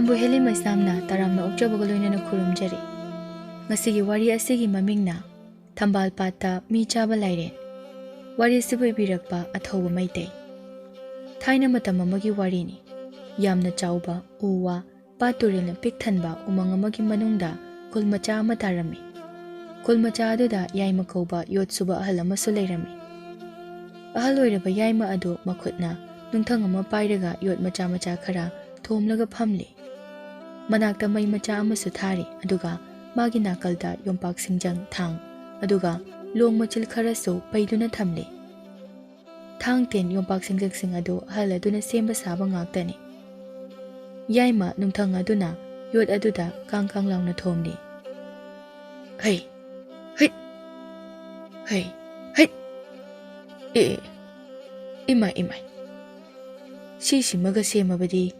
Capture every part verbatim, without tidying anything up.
ꯕꯨ ꯍꯦꯂꯤ ꯃꯩꯁꯅꯥꯝꯅ ꯇꯔꯥꯝꯅ ꯑꯣꯛꯆꯕꯒ ꯂꯣꯏꯅꯅ ꯈꯨꯔꯨꯝꯖꯔꯤ꯫ ꯉꯁꯤꯒꯤ ꯋꯥꯔꯤ ꯑꯁꯤꯒꯤ ꯃꯃꯤꯡꯅ ꯊꯝꯕꯥꯜ ꯄꯥꯠꯇ ꯃꯤ ꯆꯥꯕ ꯂꯥꯏꯔꯦꯟ꯫ ꯋꯥꯔꯤ ꯑꯁꯤꯕꯨ ꯏꯕꯤꯔꯛꯄ ꯑꯊꯧꯕ ꯃꯩꯇꯩ꯫ ꯊꯥꯏꯅ ꯃꯇꯝ ꯑꯃꯒꯤ ꯋꯥꯔꯤꯅꯤ꯫ ꯌꯥꯝꯅ ꯆꯥꯎꯕ ꯎ ꯋꯥ, ꯄꯥꯠ ꯇꯨꯔꯦꯜꯅ ꯄꯤꯛ ꯊꯟꯕ ꯎꯃꯪ ꯑꯃꯒꯤ ꯃꯅꯨꯡꯗ ꯈꯨꯜ ꯃꯆꯥ ꯑꯃ ꯇꯥꯔꯝꯃꯤ꯫ ꯈꯨꯜ ꯃꯆꯥ ꯑꯗꯨꯗ ꯌꯥꯏꯃ ꯀꯧꯕ ꯌꯣꯠ ꯁꯨꯕ ꯑꯍꯜ ꯑꯃꯁꯨ ꯂꯩꯔꯝꯃꯤ꯫ ꯑꯍꯜ ꯑꯣꯏꯔꯕ ꯌꯥꯏꯃ ꯑꯗꯨ ꯃꯈꯨꯠꯅ ꯅꯨꯡꯊꯪ ꯑꯃ ꯄꯥꯏꯔꯒ ꯌꯣꯠ ꯃꯆꯥ ꯃꯆꯥ ꯈꯔ ꯊꯣꯝꯂꯒ ꯐꯝꯂꯤ꯫ ꯃꯅꯥꯛꯇ ꯃꯩ ꯃꯆꯥ ꯑꯃꯁꯨ ꯊꯥꯔꯤ, ꯑꯗꯨꯒ ꯃꯥꯒꯤ ꯅꯥꯀꯜꯗ ꯌꯣꯝꯄꯥꯛ ꯁꯤꯡꯖꯪ, ꯊꯥꯡ, ꯑꯗꯨꯒ ꯂꯣꯡ ꯃꯆꯤꯜ ꯈꯔꯁꯨ ꯄꯩꯗꯨꯅ ꯊꯝꯂꯤ꯫ ꯊꯥꯡ, ꯇꯦꯟ, ꯌꯣꯝꯄꯥꯛ ꯁꯤꯡꯖꯪꯁꯤꯡ ꯑꯗꯨ ꯑꯍꯜ ꯑꯗꯨꯅ ꯁꯦꯝꯕ ꯁꯥꯕ ꯉꯥꯛꯇꯅꯤ꯫ ꯌꯥꯏꯃ ꯅꯨꯡꯊꯪ ꯑꯗꯨꯅ ꯌꯣꯠ ꯑꯗꯨꯗ ꯀꯥꯡ ꯀꯥꯡ ꯂꯥꯎꯅ ꯊꯣꯝꯂꯤ꯫ "ꯍꯩ! ꯍꯩꯠ! ꯍꯩ! ꯍꯩꯠ! ꯑꯦ! ꯑꯦ! ꯏꯃꯥꯏ, ꯏꯃꯥꯏ! ꯁꯤꯁꯤꯃꯒ ꯁꯦꯝꯃꯕꯗꯤ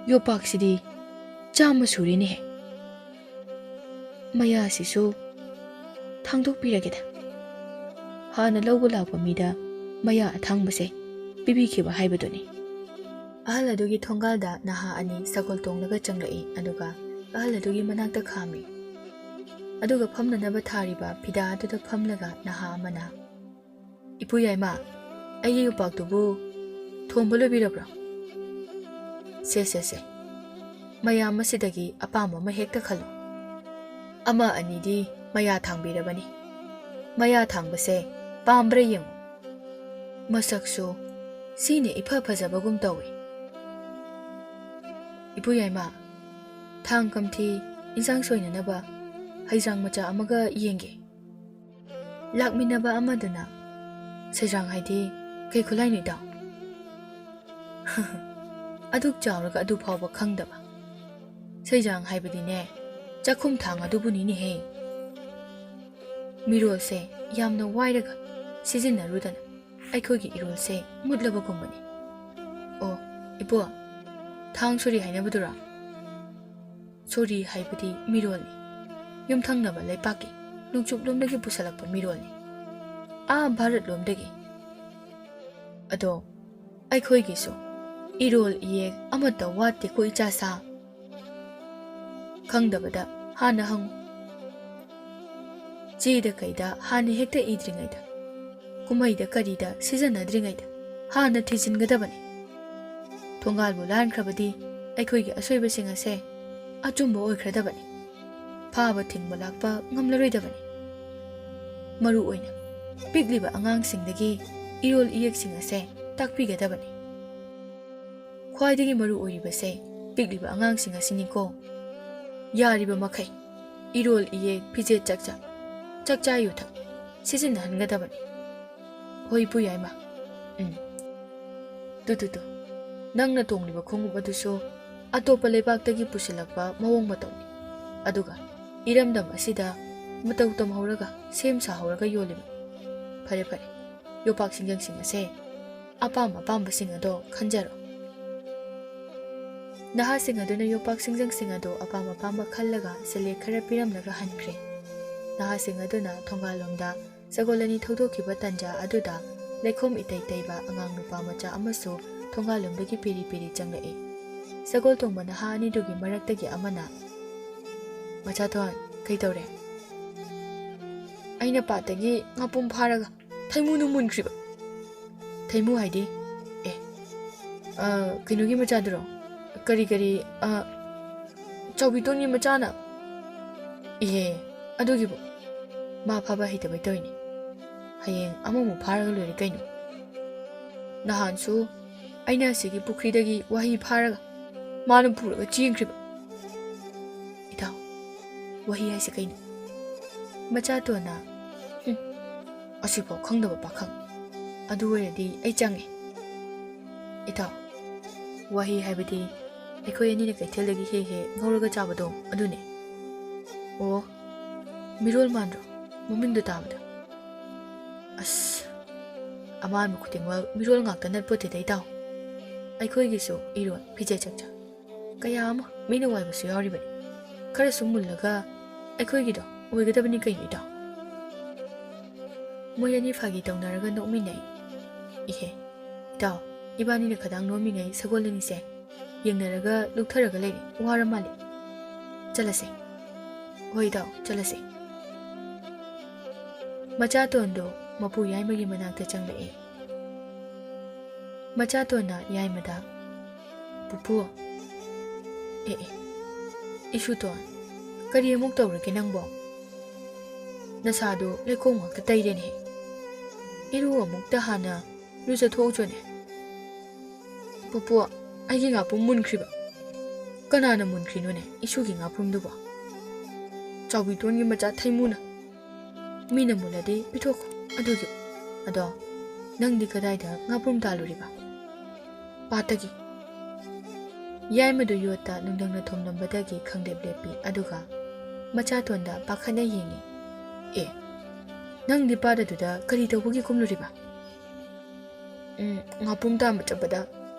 ꯌꯣꯄꯥꯛꯁꯤꯗꯤ ꯆꯥꯝꯃ ꯁꯨꯔꯦꯅꯦꯍꯦ꯫ ꯃꯌꯥꯁꯤꯁꯨ ꯊꯥꯡꯗꯣꯛꯄꯤꯔꯒꯦꯗ꯫ ꯍꯥꯟꯅ ꯂꯧꯕ ꯂꯥꯛꯄ ꯃꯤꯗ ꯃꯌꯥ ꯑꯊꯥꯡꯕꯁꯦ ꯄꯤꯕꯤꯈꯤꯕ ꯍꯥꯏꯕꯗꯨꯅꯤ꯫" ꯑꯍꯜ ꯑꯗꯨꯒꯤ ꯊꯣꯡꯒꯥꯜꯗ ꯅꯍꯥ ꯑꯅꯤ ꯁꯒꯣꯜ ꯇꯣꯡꯂꯒ ꯆꯪꯂꯛꯏ, ꯑꯗꯨꯒ ꯑꯍꯜ ꯑꯗꯨꯒꯤ ꯃꯅꯥꯛꯇ ꯈꯥꯝꯃꯤ꯫ ꯑꯗꯨꯒ ꯐꯝꯅꯅꯕ ꯊꯥꯔꯤꯕ ꯐꯤꯗꯥ ꯑꯗꯨꯗ ꯐꯝꯂꯒ ꯅꯍꯥ ꯑꯃꯅ, "ꯏꯄꯨ ꯌꯥꯏꯃ, ꯑꯩꯒꯤ ꯌꯣꯄꯥꯛꯇꯨꯕꯨ ꯊꯣꯝꯕ ꯂꯣꯏꯕꯤꯔꯕ꯭ꯔꯣ? ꯁꯦ, ꯁꯦ, ꯁꯦ, ꯃꯌꯥꯝ ꯑꯁꯤꯗꯒꯤ ꯑꯄꯥꯝꯕ ꯑꯃ ꯍꯦꯛꯇ ꯈꯜꯂꯨ꯫ ꯑꯃ ꯑꯅꯤꯗꯤ ꯃꯌꯥ ꯊꯥꯡꯕꯤꯔꯕꯅꯤ꯫ ꯃꯌꯥ ꯊꯥꯡꯕꯁꯦ ꯄꯥꯝꯕ꯭ꯔꯥ ꯌꯦꯡꯉꯨ꯫ ꯃꯁꯛꯁꯨ ꯁꯤꯅ ꯏꯐ ꯐꯖꯕꯒꯨꯝ ꯇꯧꯏ꯫ ꯏꯄꯨ ꯌꯥꯏꯃ, ꯊꯥꯡ ꯀꯝꯊꯤ ꯏꯟꯁꯥꯡ ꯁꯣꯏꯅꯅꯕ ꯍꯩꯖꯥꯡ ꯃꯆꯥ ꯑꯃꯒ ꯌꯦꯡꯒꯦ꯫" ꯂꯥꯛꯃꯤꯟꯅꯕ ꯑꯃꯗꯨꯅ, "ꯁꯩꯖꯥꯡ ꯍꯥꯏꯗꯤ ꯀꯩ ꯈꯨꯠꯂꯥꯏꯅꯣ, ꯏꯇꯥꯎ?" "ꯑꯗꯨꯛ ꯆꯥꯎꯔꯒ ꯑꯗꯨ ꯐꯥꯎꯕ ꯈꯪꯗꯕ? ꯁꯩꯖꯥꯡ ꯍꯥꯏꯕꯗꯤꯅꯦ, ꯆꯥꯛꯈꯨꯝ ꯊꯥꯡ ꯑꯗꯨꯕꯨꯅꯤꯅꯦꯍꯦ꯫ ꯃꯤꯔꯣꯜꯁꯦ ꯌꯥꯝꯅ ꯋꯥꯏꯔꯒ ꯁꯤꯖꯤꯟꯅꯔꯨꯗꯅ ꯑꯩꯈꯣꯏꯒꯤ ꯏꯔꯣꯜꯁꯦ ꯃꯨꯠꯂꯕꯒꯨꯝꯕꯅꯤ꯫" "ꯑꯣ, ꯏꯄꯨ, ꯊꯥꯡ ꯁꯣꯔꯤ ꯍꯥꯏꯅꯕꯗꯨꯔꯣ?" "ꯁꯣꯔꯤ ꯍꯥꯏꯕꯗꯤ ꯃꯤꯔꯣꯜꯅꯤ꯫ ꯌꯨꯝꯊꯪꯅꯕ ꯂꯩꯄꯥꯛꯀꯤ ꯅꯣꯡꯆꯨꯞꯂꯣꯝꯗꯒꯤ ꯄꯨꯁꯜꯂꯛꯄ ꯃꯤꯔꯣꯜꯅꯤ꯫ ꯑꯥ ꯚꯥꯔꯠꯂꯣꯝꯗꯒꯤ꯫ ꯑꯗꯣ ꯑꯩꯈꯣꯏꯒꯤꯁꯨ ꯏꯔꯣꯜ ꯏꯌꯦꯛ ꯑꯃꯠꯇ ꯋꯥꯠꯇꯦꯀꯣ, ꯏꯆꯥꯁꯥ꯫ ꯈꯪꯗꯕꯗ ꯍꯥꯟꯅ ꯍꯪꯉꯨ꯫ ꯆꯦꯗ ꯀꯩꯗ ꯍꯥꯟꯅ ꯍꯦꯛꯇ ꯏꯗ꯭ꯔꯤꯉꯩꯗ, ꯀꯨꯝꯍꯩꯗ ꯀꯔꯤꯗ ꯁꯤꯖꯤꯟꯅꯗ꯭ꯔꯤꯉꯩꯗ ꯍꯥꯟꯅ ꯊꯤꯖꯤꯟꯒꯗꯕꯅꯤ꯫ ꯊꯣꯡꯒꯥꯜꯕꯨ ꯂꯥꯟꯈ꯭ꯔꯕꯗꯤ ꯑꯩꯈꯣꯏꯒꯤ ꯑꯁꯣꯏꯕꯁꯤꯡ ꯑꯁꯦ ꯑꯆꯨꯝꯕ ꯑꯣꯏꯈ꯭ꯔꯗꯕꯅꯤ꯫ ꯐꯥꯕ ꯊꯤꯡꯕ ꯂꯥꯛꯄ ꯉꯝꯂꯔꯣꯏꯗꯕꯅꯤ꯫ ꯃꯔꯨ ꯑꯣꯏꯅ ꯄꯤꯛꯂꯤꯕ ꯑꯉꯥꯡꯁꯤꯡꯗꯒꯤ ꯏꯔꯣꯜ ꯏꯌꯦꯛꯁꯤꯡ ꯑꯁꯦ ꯇꯥꯛꯄꯤꯒꯗꯕꯅꯤ꯫ ꯈ꯭ꯋꯥꯏꯗꯒꯤ ꯃꯔꯨ ꯑꯣꯏꯔꯤꯕꯁꯦ ꯄꯤꯛꯂꯤꯕ ꯑꯉꯥꯡꯁꯤꯡ ꯑꯁꯤꯅꯤꯀꯣ꯫ ꯌꯥꯔꯤꯕ ꯃꯈꯩ ꯏꯔꯣꯜ ꯏꯌꯦꯛ, ꯐꯤꯖꯦꯠ ꯆꯛꯆꯥ, ꯆꯥꯛꯆꯥ ꯌꯨꯊꯛ ꯁꯤꯖꯤꯟꯅꯍꯟꯒꯗꯕꯅꯤ꯫ ꯍꯣꯏ ꯄꯨ ꯌꯥꯏꯃ꯫ ꯎꯝ꯫ ꯇꯨ ꯇꯨ ꯇꯨ꯫ ꯅꯪꯅ ꯇꯣꯡꯂꯤꯕ ꯈꯣꯡꯎꯞ ꯑꯗꯨꯁꯨ ꯑꯇꯣꯞꯄ ꯂꯩꯕꯥꯛꯇꯒꯤ ꯄꯨꯁꯤꯜꯂꯛꯄ ꯃꯑꯣꯡ ꯃꯇꯧꯅꯤ꯫ ꯑꯗꯨꯒ ꯏꯔꯝꯗꯝ ꯑꯁꯤꯗ ꯃꯇꯧ ꯇꯝꯍꯧꯔꯒ ꯁꯦꯝ ꯁꯥꯍꯧꯔꯒ ꯌꯣꯜꯂꯤꯕ꯫ ꯐꯔꯦ ꯐꯔꯦ, ꯌꯣꯄꯥꯛ ꯁꯤꯡꯖꯪꯁꯤꯡ ꯑꯁꯦ ꯑꯄꯥꯝ ꯑꯄꯥꯝꯕꯁꯤꯡ ꯑꯗꯣ ꯈꯟꯖꯔꯣ꯫ ꯅꯍꯥꯁꯤꯡ ꯑꯗꯨꯅ ꯌꯣꯄꯥꯛ ꯁꯤꯡꯖꯪꯁꯤꯡ ꯑꯗꯣ ꯑꯄꯥꯝ ꯑꯄꯥꯝꯕ ꯈꯜꯂꯒ ꯁꯦꯂꯦꯛ ꯈꯔ ꯄꯤꯔꯝꯂꯒ ꯍꯟꯈ꯭ꯔꯦ꯫ ꯅꯍꯥꯁꯤꯡ ꯑꯗꯨꯅ ꯊꯣꯡꯒꯥꯜꯂꯣꯝꯗ ꯁꯒꯣꯜ ꯑꯅꯤ ꯊꯧꯗꯣꯛꯈꯤꯕ ꯇꯟꯖꯥ ꯑꯗꯨꯗ ꯂꯩꯈꯣꯝ ꯏꯇꯩ ꯇꯩꯕ ꯑꯉꯥꯡ ꯅꯨꯄꯥ ꯃꯆꯥ ꯑꯃꯁꯨ ꯊꯣꯡꯒꯥꯜꯂꯣꯝꯗꯒꯤ ꯄꯤꯔꯤ ꯄꯤꯔꯤ ꯆꯪꯂꯛꯏ꯫ ꯁꯒꯣꯜ ꯇꯣꯡꯕ ꯅꯍꯥ ꯑꯅꯤꯗꯨꯒꯤ ꯃꯔꯛꯇꯒꯤ ꯑꯃꯅ, "ꯃꯆꯥꯊꯣꯟ, ꯀꯩ ꯇꯧꯔꯦ?" "ꯑꯩꯅ ꯄꯥꯠꯇꯒꯤ ꯉꯥꯄꯨꯝ ꯐꯥꯔꯒ ꯊꯩꯃꯨꯅ ꯃꯨꯟꯈ꯭ꯔꯤꯕ꯫" "ꯊꯩꯃꯨ ꯍꯥꯏꯗꯤ?" "ꯑꯦ, ꯑ, ꯀꯩꯅꯣꯒꯤ ꯃꯆꯥꯗꯨꯔꯣ? ꯀꯔꯤ ꯀꯔꯤ, ꯑ, ꯆꯥꯎꯕꯤꯇꯣꯟꯒꯤ ꯃꯆꯥꯅ?" "ꯏꯍꯦ, ꯑꯗꯨꯒꯤꯕꯨ ꯃꯥ ꯐꯥꯕ ꯍꯩꯇꯕꯩ ꯇꯧꯔꯤꯅꯤ꯫ ꯍꯌꯦꯡ ꯑꯃꯃꯨꯛ ꯐꯥꯔꯒ ꯂꯣꯏꯔꯦ ꯀꯩꯅꯣ꯫ ꯅꯍꯥꯟꯁꯨ ꯑꯩꯅ ꯑꯁꯤꯒꯤ ꯄꯨꯈ꯭ꯔꯤꯗꯒꯤ ꯋꯥꯍꯤ ꯐꯥꯔꯒ ꯃꯥꯅ ꯄꯨꯔꯒ ꯆꯦꯟꯈ꯭ꯔꯤꯕ꯫" "ꯏꯇꯥꯎ, ꯋꯥꯍꯤ ꯍꯥꯏꯁꯦ ꯀꯩꯅꯣ?" ꯃꯆꯥꯇꯣꯟꯅ, "ꯍꯨꯝ, ꯑꯁꯤꯐꯥꯎ ꯈꯪꯗꯕ ꯄꯥꯈꯪ꯫ ꯑꯗꯨ ꯑꯣꯏꯔꯗꯤ ꯑꯩ ꯆꯪꯉꯦ꯫" "ꯏꯇꯥꯎ, ꯋꯥꯍꯤ ꯍꯥꯏꯕꯗꯤ ꯑꯩꯈꯣꯏ ꯑꯅꯤꯅ ꯀꯩꯊꯦꯜꯗꯒꯤ ꯍꯦꯛ ꯍꯦꯛ ꯉꯧꯔꯒ ꯆꯥꯕꯗꯣ ꯑꯗꯨꯅꯦ꯫" "ꯑꯣ, ꯃꯤꯔꯣꯜ ꯃꯥꯟꯗ꯭ꯔꯣ ꯃꯃꯤꯡꯗꯣ ꯇꯥꯕꯗ?" "ꯑꯁ, ꯑꯃꯥꯟꯕ ꯈꯨꯗꯤꯡꯃꯛ ꯃꯤꯔꯣꯜ ꯉꯥꯛꯇ ꯅꯠꯄꯣꯠꯇꯦꯗ ꯏꯇꯥꯎ꯫ ꯑꯩꯈꯣꯏꯒꯤꯁꯨ ꯏꯔꯣꯟ ꯐꯤꯖꯦꯠ ꯆꯛꯆꯥ ꯀꯌꯥ ꯑꯃ ꯃꯤꯅ ꯋꯥꯏꯕꯁꯨ ꯌꯥꯎꯔꯤꯕꯅꯤ꯫ ꯈꯔꯁꯨ ꯃꯨꯜꯂꯒ ꯑꯩꯈꯣꯏꯒꯤꯗꯣ ꯑꯣꯏꯒꯗꯕꯅꯤ ꯀꯩꯅꯣ ꯏꯇꯥꯎ꯫" ꯃꯣꯏ ꯑꯅꯤ ꯐꯥꯒꯤ ꯇꯧꯅꯔꯒ ꯅꯣꯛꯃꯤꯟꯅꯩ꯫ "ꯏꯍꯦ, ꯏꯇꯥꯎ, ꯏꯕꯥꯅꯤꯅ ꯈꯗꯥꯡ ꯅꯣꯝꯃꯤꯉꯩ ꯁꯒꯣꯜ ꯑꯅꯤꯁꯦ ꯌꯦꯡꯅꯔꯒ ꯂꯨꯞꯊꯔꯒ ꯂꯩꯔꯦ, ꯋꯥꯔ ꯃꯥꯜꯂꯦ꯫ ꯆꯠꯂꯁꯦ꯫ ꯍꯣꯏ ꯏꯇꯥꯎ, ꯆꯠꯂꯁꯦ꯫ ꯃꯆꯥꯇꯣꯟꯗꯣ ꯃꯄꯨ ꯌꯥꯏꯃꯒꯤ ꯃꯅꯥꯛꯇ ꯆꯪꯂꯛꯑꯦ꯫ ꯃꯆꯥꯇꯣꯟꯅ ꯌꯥꯏꯃꯗ, "ꯄꯨꯄꯨ"꯫ "ꯑꯦ ꯑꯦ, ꯏꯁꯨꯇꯣꯟ, ꯀꯔꯤ ꯑꯃꯨꯛ ꯇꯧꯔꯒꯦ ꯅꯪꯕꯣ? ꯅꯁꯥꯗꯣ ꯂꯩꯈꯣꯝ ꯉꯥꯛꯇ ꯇꯩꯔꯦꯅꯦ꯫ ꯏꯔꯨ ꯑꯃꯨꯛꯇ ꯍꯥꯟꯅ ꯂꯨꯖꯊꯣꯛꯎꯆꯣꯅꯦ꯫ ꯄꯨꯄꯨ, ꯑꯩꯒꯤ ꯉꯥꯄ꯭ꯔꯨꯝ ꯃꯨꯟꯈ꯭ꯔꯤꯕ?" "ꯀꯅꯥꯅ ꯃꯨꯟꯈ꯭ꯔꯤꯅꯣꯅꯦ ꯏꯁꯨꯒꯤ ꯉꯥꯄ꯭ꯔꯨꯝꯗꯨꯕꯣ?" "ꯆꯥꯎꯕꯤꯇꯣꯟꯒꯤ ꯃꯆꯥ ꯊꯩꯃꯨꯅ꯫ ꯃꯤꯅ ꯃꯨꯜꯂꯗꯤ ꯄꯤꯊꯣꯛꯈꯣ ꯑꯗꯨꯒꯤ꯫ ꯑꯗꯣ ꯅꯪꯗꯤ ꯀꯗꯥꯏꯗ ꯉꯥꯄ꯭ꯔꯨꯝ ꯇꯥꯜꯂꯨꯔꯤꯕ?" "ꯄꯥꯠꯇꯒꯤ꯫" ꯌꯥꯏꯃꯗꯨ ꯌꯣꯠꯇ ꯅꯨꯡꯗꯪꯅ ꯊꯣꯝꯂꯝꯕꯗꯒꯤ ꯈꯪꯂꯦꯞ ꯂꯦꯞꯄꯤ, ꯑꯗꯨꯒ ꯃꯆꯥꯇꯣꯟꯗ ꯄꯥꯈꯠꯅ ꯌꯦꯡꯉꯤ꯫ "ꯑꯦ, ꯅꯪꯗꯤ ꯄꯥꯠ ꯑꯗꯨꯗ ꯀꯔꯤ ꯇꯧꯕꯒꯤ ꯀꯨꯝꯂꯨꯔꯤꯕ?" "ꯎꯝ, ꯉꯥꯄ꯭ꯔꯨꯝ ꯇꯥꯟꯕ ꯆꯠꯄꯗ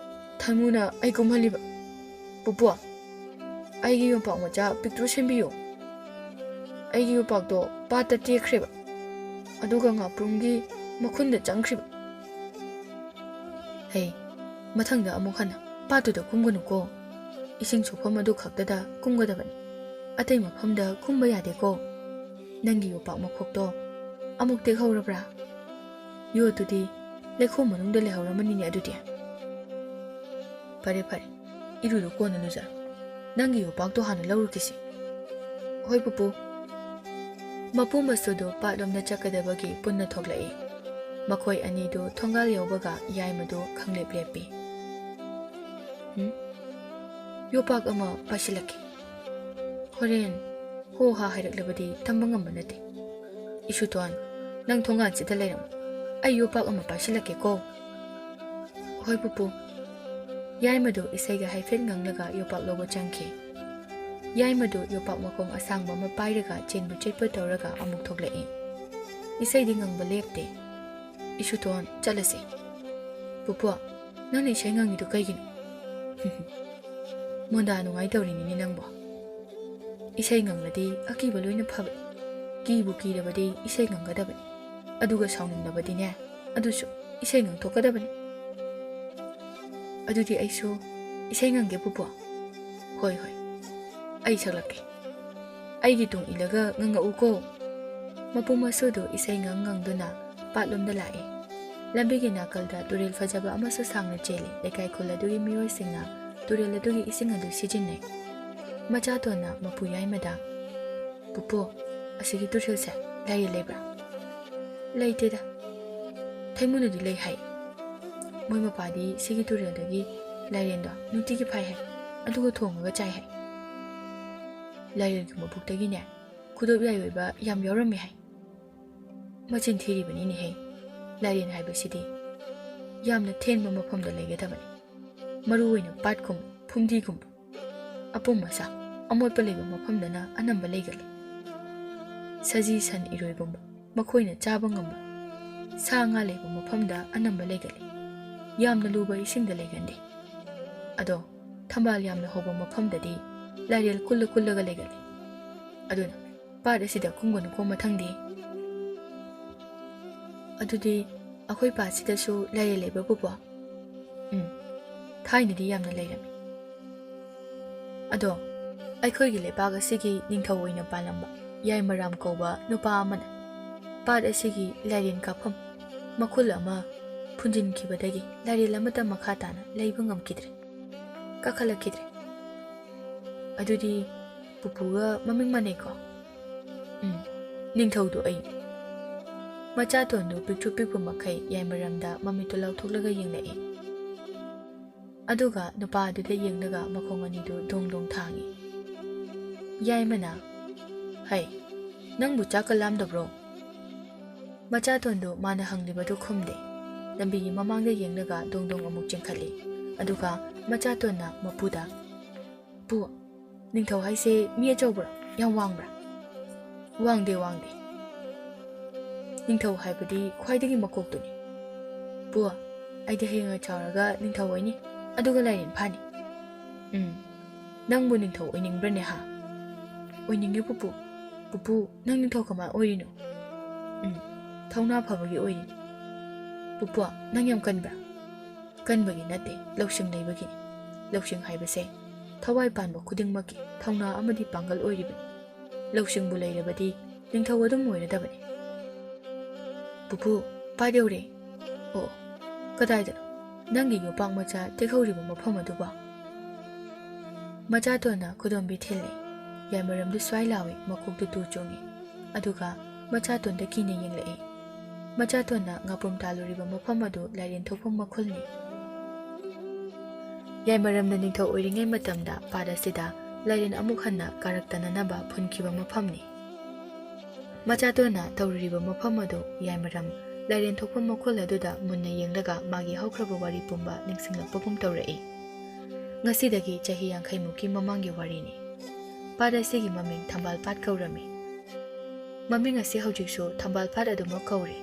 ꯊꯩꯃꯨꯅ ꯑꯩ ꯀꯨꯝꯍꯜꯂꯤꯕ꯫ ꯄꯨꯄꯨ, ꯑꯩꯒꯤ ꯌꯣꯄꯥꯛ ꯃꯆꯥ ꯄꯤꯛꯇ꯭ꯔꯨ ꯁꯦꯝꯕꯤꯌꯨ꯫ ꯑꯩꯒꯤ ꯌꯣꯄꯥꯛꯇꯣ ꯄꯥꯠꯇ ꯇꯦꯛꯈ꯭ꯔꯦꯕ, ꯑꯗꯨꯒ ꯉꯥꯄ꯭ꯔꯨꯝꯒꯤ ꯃꯈꯨꯟꯗ ꯆꯪꯈ꯭ꯔꯤꯕ꯫ ꯍꯩ, ꯃꯊꯪꯗ ꯑꯃꯨꯛ ꯍꯟꯅ ꯄꯥꯠꯇꯨꯗ ꯀꯨꯝꯒꯅꯨꯀꯣ꯫ ꯏꯁꯤꯡ ꯁꯣꯛꯐꯝ ꯑꯗꯨ ꯈꯛꯇꯗ ꯀꯨꯝꯒꯗꯕꯅꯤ꯫ ꯑꯇꯩ ꯃꯐꯝꯗ ꯀꯨꯝꯕ ꯌꯥꯗꯦꯀꯣ꯫ ꯅꯪꯒꯤ ꯌꯣꯄꯥꯛ ꯃꯈꯣꯛꯇꯣ ꯑꯃꯨꯛ ꯇꯦꯛꯍꯧꯔꯕ꯭ꯔꯥ? ꯌꯣꯠꯇꯨꯗꯤ ꯂꯩꯈꯣꯝ ꯃꯅꯨꯡꯗ ꯂꯩꯍꯧꯔꯝꯃꯅꯤꯅꯦ ꯑꯗꯨꯗꯤ꯫ ꯐꯔꯦ, ꯐꯔꯦ, ꯏꯔꯨꯗꯨ ꯀꯣꯟꯅ ꯂꯨꯖꯔꯣ꯫ ꯅꯪꯒꯤ ꯌꯣꯄꯥꯛꯇꯣ ꯍꯥꯟꯅ ꯂꯧꯔꯨꯈꯤꯁꯤ꯫" "ꯍꯣꯏ, ꯄꯨꯄꯨ꯫" ꯃꯄꯨ ꯃꯆꯥꯗꯨ ꯄꯥꯠꯂꯣꯝꯗ ꯆꯠꯀꯗꯕꯒꯤ ꯄꯨꯟꯅ ꯊꯣꯛꯂꯛꯏ꯫ ꯃꯈꯣꯏ ꯑꯅꯤꯗꯨ ꯊꯣꯡꯒꯥꯜ ꯌꯧꯕꯒ ꯌꯥꯏꯃꯗꯨ ꯈꯪꯂꯦꯞ ꯂꯦꯞꯄꯤ꯫ "ꯎꯝ? ꯌꯣꯄꯥꯛ ꯑꯃ ꯄꯥꯏꯁꯤꯜꯂꯛꯀꯦ꯫ ꯍꯣꯔꯦꯟ ꯍꯣ ꯍꯥ ꯍꯥꯏꯔꯛꯂꯕꯗꯤ ꯇꯝꯕ ꯉꯝꯕ ꯅꯠꯇꯦ꯫ ꯏꯁꯨꯇꯣꯟ, ꯅꯪ ꯊꯣꯡꯒꯥꯟꯁꯤꯗ ꯂꯩꯔꯝꯃꯨ꯫ ꯑꯩ ꯌꯣꯄꯥꯛ ꯑꯃ ꯄꯥꯏꯁꯤꯜꯂꯛꯀꯦꯀꯣ꯫" "ꯍꯣꯏ, ꯄꯨꯄꯨ꯫" ꯌꯥꯏꯃꯗꯨ ꯏꯁꯩꯒ ꯍꯥꯏꯐꯦꯠ ꯉꯪꯂꯒ ꯌꯣꯄꯥꯛ ꯂꯧꯕ ꯆꯪꯈꯤ꯫ ꯌꯥꯏꯃꯗꯨ ꯌꯣꯄꯥꯛ ꯃꯈꯣꯡ ꯑꯁꯥꯡꯕ ꯑꯃ ꯄꯥꯏꯔꯒ ꯆꯦꯟꯕ ꯆꯠꯄ ꯇꯧꯔꯒ ꯑꯃꯨꯛ ꯊꯣꯛꯂꯛꯏ꯫ ꯏꯁꯩꯗꯤ ꯉꯪꯕ ꯂꯦꯞꯇꯦ꯫ "ꯏꯁꯨꯇꯣꯟ, ꯆꯠꯂꯁꯤ꯫" "ꯄꯨꯄꯨ, ꯅꯪꯅ ꯏꯁꯩ ꯉꯪꯉꯤꯗꯨ ꯀꯩꯒꯤꯅꯣ?" "ꯃꯣꯟꯗꯥ ꯅꯨꯡꯉꯥꯏ ꯇꯧꯔꯤꯅꯤꯅꯦ ꯅꯪꯕꯣ꯫ ꯏꯁꯩ ꯉꯪꯂꯗꯤ ꯑꯀꯤꯕ ꯂꯣꯏꯅ ꯐꯕꯅꯤ꯫ ꯀꯤꯕꯨ ꯀꯤꯔꯕꯗꯤ ꯏꯁꯩ ꯉꯪꯒꯗꯕꯅꯤ꯫ ꯑꯗꯨꯒ ꯁꯥꯎꯅꯤꯡꯂꯕꯗꯤꯅꯦ, ꯑꯗꯨꯁꯨ ꯏꯁꯩ ꯉꯪꯊꯣꯛꯀꯗꯕꯅꯤ꯫" "ꯑꯗꯨꯗꯤ ꯑꯩꯁꯨ ꯏꯁꯩ ꯉꯪꯒꯦ, ꯄꯨꯄꯨ꯫" "ꯍꯣꯏ, ꯍꯣꯏ, ꯑꯩ ꯁꯛꯂꯛꯀꯦ꯫" ꯑꯩꯒꯤ ꯇꯨꯡ ꯏꯜꯂꯒ ꯉꯪꯉꯛꯎꯀꯣ꯫ ꯃꯄꯨ ꯃꯁꯨꯗꯨ ꯏꯁꯩ ꯉꯪ ꯉꯪꯗꯨꯅ ꯄꯥꯠꯂꯣꯝꯗ ꯂꯥꯛꯏ꯫ ꯂꯝꯕꯤꯒꯤ ꯅꯥꯀꯜꯗ ꯇꯨꯔꯦꯜ ꯐꯖꯕ ꯑꯃꯁꯨ ꯁꯥꯡꯅ ꯆꯦꯜꯂꯤ꯫ ꯂꯩꯀꯥꯏ ꯈꯨꯜ ꯑꯗꯨꯒꯤ ꯃꯤꯑꯣꯏꯁꯤꯡꯅ ꯇꯨꯔꯦꯜ ꯑꯗꯨꯒꯤ ꯏꯁꯤꯡ ꯑꯗꯨ ꯁꯤꯖꯤꯟꯅꯩ꯫ ꯃꯆꯥꯇꯣꯟꯅ ꯃꯄꯨ ꯌꯥꯏꯃꯗ, "ꯄꯨꯄꯨ, ꯑꯁꯤꯒꯤ ꯇꯨꯔꯦꯜꯁꯦ ꯂꯥꯏꯔꯦꯜ ꯂꯩꯕ꯭ꯔꯥ?" "ꯂꯩꯇꯦꯗ꯫ ꯊꯩꯃꯨꯅꯗꯤ ꯂꯩ ꯍꯥꯏ꯫ ꯃꯣꯏ ꯃꯄꯥꯗꯤ ꯁꯤꯒꯤ ꯇꯨꯔꯦꯜꯗꯒꯤ ꯂꯥꯏꯔꯦꯟꯗꯣ ꯅꯨꯡꯇꯤꯒꯤ ꯐꯥꯏ ꯍꯥꯏ, ꯑꯗꯨꯒ ꯊꯣꯡꯉꯒ ꯆꯥꯏ ꯍꯥꯏ꯫ ꯂꯥꯏꯔꯦꯟꯒꯤ ꯃꯕꯨꯛꯇꯒꯤꯅꯦ ꯈꯨꯗꯣꯞ ꯌꯥꯏ ꯑꯣꯏꯕ ꯌꯥꯝ ꯌꯥꯎꯔꯝꯃꯦ ꯍꯥꯏ꯫ ꯃꯆꯤꯟ ꯊꯤꯔꯤꯕꯅꯤꯅꯦꯍꯦ꯫ ꯂꯥꯏꯔꯦꯟ ꯍꯥꯏꯕꯁꯤꯗꯤ ꯌꯥꯝꯅ ꯊꯦꯟꯕ ꯃꯐꯝꯗ ꯂꯩꯒꯗꯕꯅꯤ꯫ ꯃꯔꯨ ꯑꯣꯏꯅ ꯄꯥꯠꯀꯨꯝꯕ, ꯐꯨꯝꯗꯤꯒꯨꯝꯕ, ꯑꯄꯨꯝ ꯑꯁꯥ ꯑꯃꯣꯠꯄ ꯂꯩꯕ ꯃꯐꯝꯗꯅ ꯑꯅꯝꯕ ꯂꯩꯒꯜꯂꯤ꯫ ꯁꯖꯤ, ꯁꯟ, ꯏꯔꯣꯏꯒꯨꯝꯕ ꯃꯈꯣꯏꯅ ꯆꯥꯕ ꯉꯝꯕ ꯁꯥ ꯉꯥ ꯂꯩꯕ ꯃꯐꯝꯗ ꯑꯅꯝꯕ ꯂꯩꯒꯜꯂꯤ꯫ ꯌꯥꯝꯅ ꯂꯨꯕ ꯏꯁꯤꯡꯗ ꯂꯩꯒꯟꯗꯦ꯫ ꯑꯗꯣ ꯊꯝꯕꯥꯜ ꯌꯥꯝꯅ ꯍꯧꯕ ꯃꯐꯝꯗꯗꯤ ꯂꯥꯏꯔꯦꯜ ꯀꯨꯜꯂ ꯀꯨꯜꯂꯒ ꯂꯩꯒꯜꯂꯤ꯫ ꯑꯗꯨꯅ ꯄꯥꯠ ꯑꯁꯤꯗ ꯀꯨꯝꯒꯅꯨꯀꯣ ꯃꯊꯪꯗꯤ꯫ ꯑꯗꯨꯗꯤ ꯑꯩꯈꯣꯏ ꯄꯥꯠꯁꯤꯗꯁꯨ ꯂꯥꯏꯔꯦꯜ ꯂꯩꯕ꯭ꯔꯥ ꯄꯨꯄꯨ?" "ꯎꯝ, ꯊꯥꯏꯅꯗꯤ ꯌꯥꯝꯅ ꯂꯩꯔꯝꯃꯤ꯫ ꯑꯗꯣ ꯑꯩꯈꯣꯏꯒꯤ ꯂꯩꯄꯥꯛ ꯑꯁꯤꯒꯤ ꯅꯤꯡꯊꯧ ꯑꯣꯏꯅ ꯄꯥꯜꯂꯝꯕ ꯌꯥꯏꯃꯔꯥꯝ ꯀꯧꯕ ꯅꯨꯄꯥ ꯑꯃꯅ ꯄꯥꯠ ꯑꯁꯤꯒꯤ ꯂꯥꯏꯔꯦꯟ ꯀꯥꯞꯐꯝ ꯃꯈꯨꯜ ꯑꯃ ꯐꯨꯟꯖꯤꯟꯈꯤꯕꯗꯒꯤ ꯂꯥꯏꯔꯦꯜ ꯑꯃꯠꯇ ꯃꯈꯥ ꯇꯥꯅ ꯂꯩꯕ ꯉꯝꯈꯤꯗ꯭ꯔꯦ, ꯀꯥꯈꯠꯂꯛꯈꯤꯗ꯭ꯔꯦ꯫ ꯑꯗꯨꯗꯤ ꯄꯨꯄꯨꯒ ꯃꯃꯤꯡ ꯃꯥꯟꯅꯩꯀꯣ?" "ꯎꯝ, ꯅꯤꯡꯊꯧꯗꯨ ꯑꯩ꯫" ꯃꯆꯥꯇꯣꯟꯗꯨ ꯄꯤꯛꯇ꯭ꯔꯨ ꯄꯤꯛꯄ ꯃꯈꯩ ꯌꯥꯏꯃꯔꯝꯗ ꯃꯃꯤꯠꯇꯨ ꯂꯥꯎꯊꯣꯛꯂꯒ ꯌꯦꯡꯂꯛꯏ꯫ ꯑꯗꯨꯒ ꯅꯨꯄꯥ ꯑꯗꯨꯗ ꯌꯦꯡꯂꯒ ꯃꯈꯣꯡ ꯑꯅꯤꯗꯨ ꯗꯣꯡ ꯗꯣꯡ ꯊꯥꯡꯏ꯫ ꯌꯥꯏꯃꯅ, "ꯍꯩ, ꯅꯪꯕꯨ ꯆꯥꯛꯀ ꯂꯥꯝꯗꯕ꯭ꯔꯣ?" ꯃꯆꯥꯇꯣꯟꯗꯨ ꯃꯥꯅ ꯍꯪꯂꯤꯕꯗꯨ ꯈꯨꯝꯗꯦ꯫ ꯂꯝꯕꯤꯒꯤ ꯃꯃꯥꯡꯗ ꯌꯦꯡꯂꯒ ꯗꯣꯡ ꯗꯣꯡ ꯑꯃꯨꯛ ꯆꯦꯟꯈꯠꯂꯤ꯫ ꯑꯗꯨꯒ ꯃꯆꯥꯇꯣꯟꯅ ꯃꯄꯨꯗ, "ꯄꯨ, ꯅꯤꯡꯊꯧ ꯍꯥꯏꯁꯦ ꯃꯤ ꯑꯆꯧꯕ꯭ꯔꯥ? ꯌꯥꯝ ꯋꯥꯡꯕ꯭ꯔꯥ?" "ꯋꯥꯡꯗꯦ, ꯋꯥꯡꯗꯦ꯫ ꯅꯤꯡꯊꯧ ꯍꯥꯏꯕꯗꯤ ꯈ꯭ꯋꯥꯏꯗꯒꯤ ꯃꯀꯣꯛꯇꯨꯅꯤ꯫ ꯄꯨ, ꯑꯩꯗꯤ ꯍꯌꯦꯡ ꯆꯥꯎꯔꯒ ꯅꯤꯡꯊꯧ ꯑꯣꯏꯅꯤ, ꯑꯗꯨꯒ ꯂꯥꯏꯔꯦꯟ ꯐꯥꯅꯤ꯫" "ꯎꯝ, ꯅꯪꯕꯨ ꯅꯤꯡꯊꯧ ꯑꯣꯏꯅꯤꯡꯕ꯭ꯔꯅꯦ ꯍꯥ?" "ꯑꯣꯏꯅꯤꯡꯉꯦ ꯄꯨꯄꯨ꯫" "ꯄꯨꯄꯨ, ꯅꯪ ꯅꯤꯡꯊꯧ ꯀꯃꯥꯏꯅ ꯑꯣꯏꯔꯤꯅꯣ?" "ꯎꯝ, ꯊꯧꯅꯥ ꯐꯕꯒꯤ ꯑꯣꯏꯔꯤꯅꯤ꯫" "ꯄꯨꯄꯨ, ꯅꯪ ꯌꯥꯝ ꯀꯟꯕ꯭ꯔꯥ?" "ꯀꯟꯕꯒꯤ ꯅꯠꯇꯦ, ꯂꯧꯁꯤꯡ ꯂꯩꯕꯒꯤꯅꯤ꯫ ꯂꯧꯁꯤꯡ ꯍꯥꯏꯕꯁꯦ ꯊꯋꯥꯏ ꯄꯥꯟꯕ ꯈꯨꯗꯤꯡꯃꯛꯀꯤ ꯊꯧꯅꯥ ꯑꯃꯗꯤ ꯄꯥꯡꯒꯜ ꯑꯣꯏꯔꯤꯕꯅꯤ꯫ ꯂꯧꯁꯤꯡꯕꯨ ꯂꯩꯔꯕꯗꯤ ꯅꯤꯡꯊꯧ ꯑꯗꯨꯝ ꯑꯣꯏꯔꯗꯕꯅꯤ꯫ "ꯄꯨꯄꯨ, ꯄꯥꯠ ꯌꯧꯔꯦ꯫" "ꯑꯣ, ꯀꯗꯥꯏꯗꯅꯣ ꯅꯪꯒꯤ ꯌꯣꯄꯥꯛ ꯃꯆꯥ ꯇꯦꯛꯍꯧꯔꯤꯕ ꯃꯐꯝ ꯑꯗꯨꯕꯣ?" ꯃꯆꯥꯇꯣꯟꯅ ꯈꯨꯗꯣꯝꯕꯤ ꯊꯤꯜꯂꯦ꯫ ꯌꯥꯏꯃꯔꯝꯗꯨ ꯁ꯭ꯋꯥꯏ ꯂꯥꯎꯏ, ꯃꯀꯣꯛꯇꯨ ꯇꯨ ꯆꯣꯡꯉꯤ꯫ ꯑꯗꯨꯒ ꯃꯆꯥꯇꯣꯟꯗ ꯀꯤꯅ ꯌꯦꯡꯂꯛꯏ꯫ ꯃꯆꯥꯇꯣꯟꯅ ꯉꯥꯄ꯭ꯔꯨꯝ ꯇꯥꯜꯂꯨꯔꯤꯕ ꯃꯐꯝ ꯑꯗꯨ ꯂꯥꯏꯔꯦꯟ ꯊꯣꯛꯐꯝ ꯃꯈꯨꯜꯅꯤ꯫ ꯌꯥꯏꯃꯔꯝꯅ ꯅꯤꯡꯊꯧ ꯑꯣꯏꯔꯤꯉꯩ ꯃꯇꯝꯗ ꯄꯥꯠ ꯑꯁꯤꯗ ꯂꯥꯏꯔꯦꯟ ꯑꯃꯨꯛ ꯍꯟꯅ ꯀꯥꯔꯛꯇꯅꯅꯕ ꯐꯨꯟꯈꯤꯕ ꯃꯐꯝꯅꯤ꯫ ꯃꯆꯥꯇꯣꯟꯅ ꯇꯧꯔꯨꯔꯤꯕ ꯃꯐꯝ ꯑꯗꯨ ꯌꯥꯏꯃꯔꯝ ꯂꯥꯏꯔꯦꯟ ꯊꯣꯛꯐꯝ ꯃꯈꯨꯜ ꯑꯗꯨꯗ ꯃꯨꯟꯅ ꯌꯦꯡꯂꯒ ꯃꯥꯒꯤ ꯍꯧꯈ꯭ꯔꯕ ꯋꯥꯔꯤ ꯄꯨꯝꯕ ꯅꯤꯡꯁꯤꯡꯂꯛꯄꯒꯨꯝ ꯇꯧꯔꯛꯏ꯫ ꯉꯁꯤꯗꯒꯤ ꯆꯍꯤ ꯌꯥꯡꯈꯩꯃꯨꯛꯀꯤ ꯃꯃꯥꯡꯒꯤ ꯋꯥꯔꯤꯅꯤ꯫ ꯄꯥꯠ ꯑꯁꯤꯒꯤ ꯃꯃꯤꯡ ꯊꯝꯕꯥꯜ ꯄꯥꯠ ꯀꯧꯔꯝꯃꯤ꯫ ꯃꯃꯤꯡ ꯑꯁꯤ ꯍꯧꯖꯤꯛꯁꯨ ꯊꯝꯕꯥꯜ ꯄꯥꯠ ꯑꯗꯨꯃꯛ ꯀꯧꯔꯤ꯫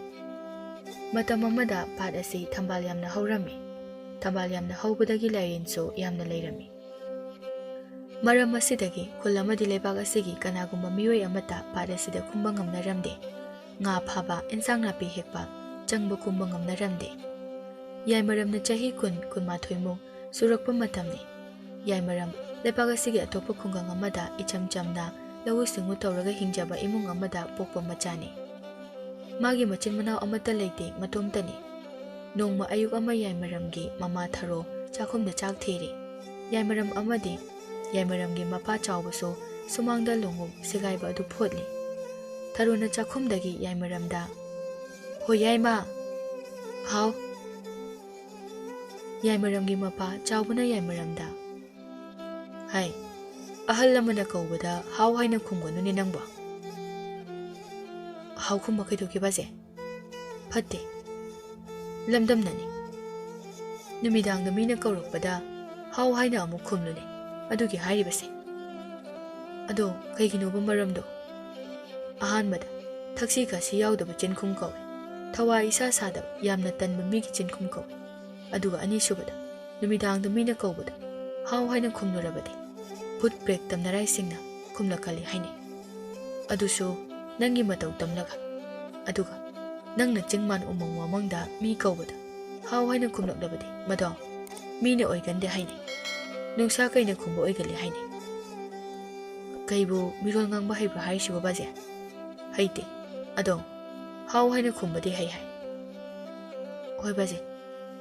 ꯃꯇꯝ ꯑꯃꯗ ꯄꯥꯠ ꯑꯁꯤ ꯊꯝꯕꯥꯜ ꯌꯥꯝꯅ ꯍꯧꯔꯝꯃꯤ꯫ ꯊꯝꯕꯥꯜ ꯌꯥꯝꯅ ꯍꯧꯕꯗꯒꯤ ꯂꯥꯏꯔꯦꯟꯁꯨ ꯌꯥꯝꯅ ꯂꯩꯔꯝꯃꯤ꯫ ꯃꯔꯝ ꯑꯁꯤꯗꯒꯤ ꯈꯨꯜ ꯑꯃꯗꯤ ꯂꯩꯕꯥꯛ ꯑꯁꯤꯒꯤ ꯀꯅꯥꯒꯨꯝꯕ ꯃꯤꯑꯣꯏ ꯑꯃꯠꯇ ꯄꯥꯠ ꯑꯁꯤꯗ ꯀꯨꯝꯕ ꯉꯝꯅꯔꯝꯗꯦ꯫ ꯉꯥ ꯐꯥꯕ, ꯏꯟꯁꯥꯡ ꯅꯥꯄꯤ ꯍꯦꯛꯄ, ꯆꯪꯕ ꯀꯨꯝꯕ ꯉꯝꯅꯔꯝꯗꯦ꯫ ꯌꯥꯏꯃꯔꯝꯅ ꯆꯍꯤ ꯀꯨꯟ, ꯀꯨꯟꯃꯥꯊꯣꯏꯃꯨꯛ ꯁꯨꯔꯛꯄ ꯃꯇꯝꯅꯤ꯫ ꯌꯥꯏꯃꯔꯝ ꯂꯩꯕꯥꯛ ꯑꯁꯤꯒꯤ ꯑꯇꯣꯞꯄ ꯈꯨꯡꯒꯪ ꯑꯃꯗ ꯏꯆꯝ ꯆꯝꯅ ꯂꯧꯎ ꯁꯤꯡꯎ ꯇꯧꯔꯒ ꯍꯤꯡꯖꯕ ꯏꯃꯨꯡ ꯑꯃꯗ ꯄꯣꯛꯄ ꯃꯆꯥꯅꯤ꯫ ꯃꯥꯒꯤ ꯃꯆꯤꯟ ꯃꯅꯥꯎ ꯑꯃꯠꯇ ꯂꯩꯇꯦ, ꯃꯇꯣꯝꯇꯅꯤ꯫ ꯅꯣꯡꯃ ꯑꯌꯨꯛ ꯑꯃ ꯌꯥꯏꯃꯔꯝꯒꯤ ꯃꯃꯥ ꯊꯔꯣ ꯆꯥꯛꯈꯨꯝꯗ ꯆꯥꯛ ꯊꯤꯔꯤ꯫ ꯌꯥꯏꯃꯔꯝ ꯑꯃꯗꯤ ꯌꯥꯏꯃꯔꯝꯒꯤ ꯃꯄꯥ ꯆꯥꯎꯕꯁꯨ ꯁꯨꯃꯥꯡꯗ ꯂꯣꯡꯎꯞ ꯁꯦꯒꯥꯏꯕ ꯑꯗꯨ ꯐꯣꯠꯂꯤ꯫ ꯊꯔꯣꯅ ꯆꯥꯛꯈꯨꯝꯗꯒꯤ ꯌꯥꯏꯃꯔꯝꯗ, "ꯍꯣ ꯌꯥꯏꯃ!" "ꯍꯥꯎ!" ꯌꯥꯏꯃꯔꯝꯒꯤ ꯃꯄꯥ ꯆꯥꯎꯕꯅ ꯌꯥꯏꯃꯔꯝꯗ, "ꯍꯥꯏ, ꯑꯍꯜ ꯑꯃꯅ ꯀꯧꯕꯗ ꯍꯥꯎ ꯍꯥꯏꯅ ꯈꯨꯝꯒꯅꯨꯅꯦ ꯅꯪꯕꯣ꯫ ꯍꯥꯎ ꯈꯨꯝꯕ ꯀꯩꯗꯧꯒꯦꯕꯁꯦ? ꯐꯠꯇꯦ꯫ ꯂꯝꯗꯝꯅꯅꯤ꯫ ꯅꯨꯃꯤꯗꯥꯡꯗ ꯃꯤꯅ ꯀꯧꯔꯛꯄꯗ ꯍꯥꯎ ꯍꯥꯏꯅ ꯑꯃꯨꯛ ꯈꯨꯝꯂꯨꯅꯦ꯫ ꯑꯗꯨꯒꯤ ꯍꯥꯏꯔꯤꯕꯁꯦ꯫ ꯑꯗꯣ ꯀꯩꯒꯤꯅꯣꯕ ꯃꯔꯝꯗꯣ? ꯑꯍꯥꯟꯕꯗ, ꯊꯛꯁꯤ ꯈꯥꯁꯤ ꯌꯥꯎꯗꯕ ꯆꯤꯟꯈꯨꯝ ꯀꯧꯏ꯫ ꯊꯋꯥꯏ ꯏꯁꯥ ꯁꯥꯗꯕ, ꯌꯥꯝꯅ ꯇꯟꯕ ꯃꯤꯒꯤ ꯆꯤꯟꯈꯨꯝ ꯀꯧꯏ꯫ ꯑꯗꯨꯒ ꯑꯅꯤꯁꯨꯕꯗ, ꯅꯨꯃꯤꯗꯥꯡꯗ ꯃꯤꯅ ꯀꯧꯕꯗ ꯍꯥꯎ ꯍꯥꯏꯅ ꯈꯨꯝꯂꯨꯔꯕꯗꯤ ꯚꯨꯠ ꯄ꯭ꯔꯦꯠ ꯇꯝꯅꯔꯥꯏꯁꯤꯡꯅ ꯈꯨꯝꯂꯛꯀꯜꯂꯤ ꯍꯥꯏꯅꯩ꯫ ꯑꯗꯨꯁꯨ ꯅꯪꯒꯤ ꯃꯇꯧ ꯇꯝꯂꯒ꯫ ꯑꯗꯨꯒ ꯅꯪꯅ ꯆꯤꯡꯃꯥꯟ ꯎꯃꯪ ꯋꯥꯃꯪꯗ ꯃꯤ ꯀꯧꯕꯗ ꯍꯥꯎ ꯍꯥꯏꯅ ꯈꯨꯝꯂꯛꯂꯕꯗꯤ ꯃꯗꯣ ꯃꯤꯅ ꯑꯣꯏꯒꯟꯗꯦ ꯍꯥꯏꯅꯩ꯫ ꯅꯨꯡꯁꯥ ꯀꯩꯅ ꯈꯨꯝꯕ ꯑꯣꯏꯒꯜꯂꯤ ꯍꯥꯏꯅꯩ꯫ "ꯀꯩꯕꯨ ꯃꯤꯔꯣꯜ ꯉꯥꯡꯕ ꯍꯩꯕ꯭ꯔꯥ ꯍꯥꯏꯔꯤꯁꯤꯕꯣ ꯕꯥꯖꯦ?" "ꯍꯩꯇꯦ꯫ ꯑꯗꯣ ꯍꯥꯎ ꯍꯥꯏꯅ ꯈꯨꯝꯕꯗꯤ ꯍꯩ ꯍꯥꯏ꯫" "ꯍꯣꯏ ꯕꯥꯖꯦ,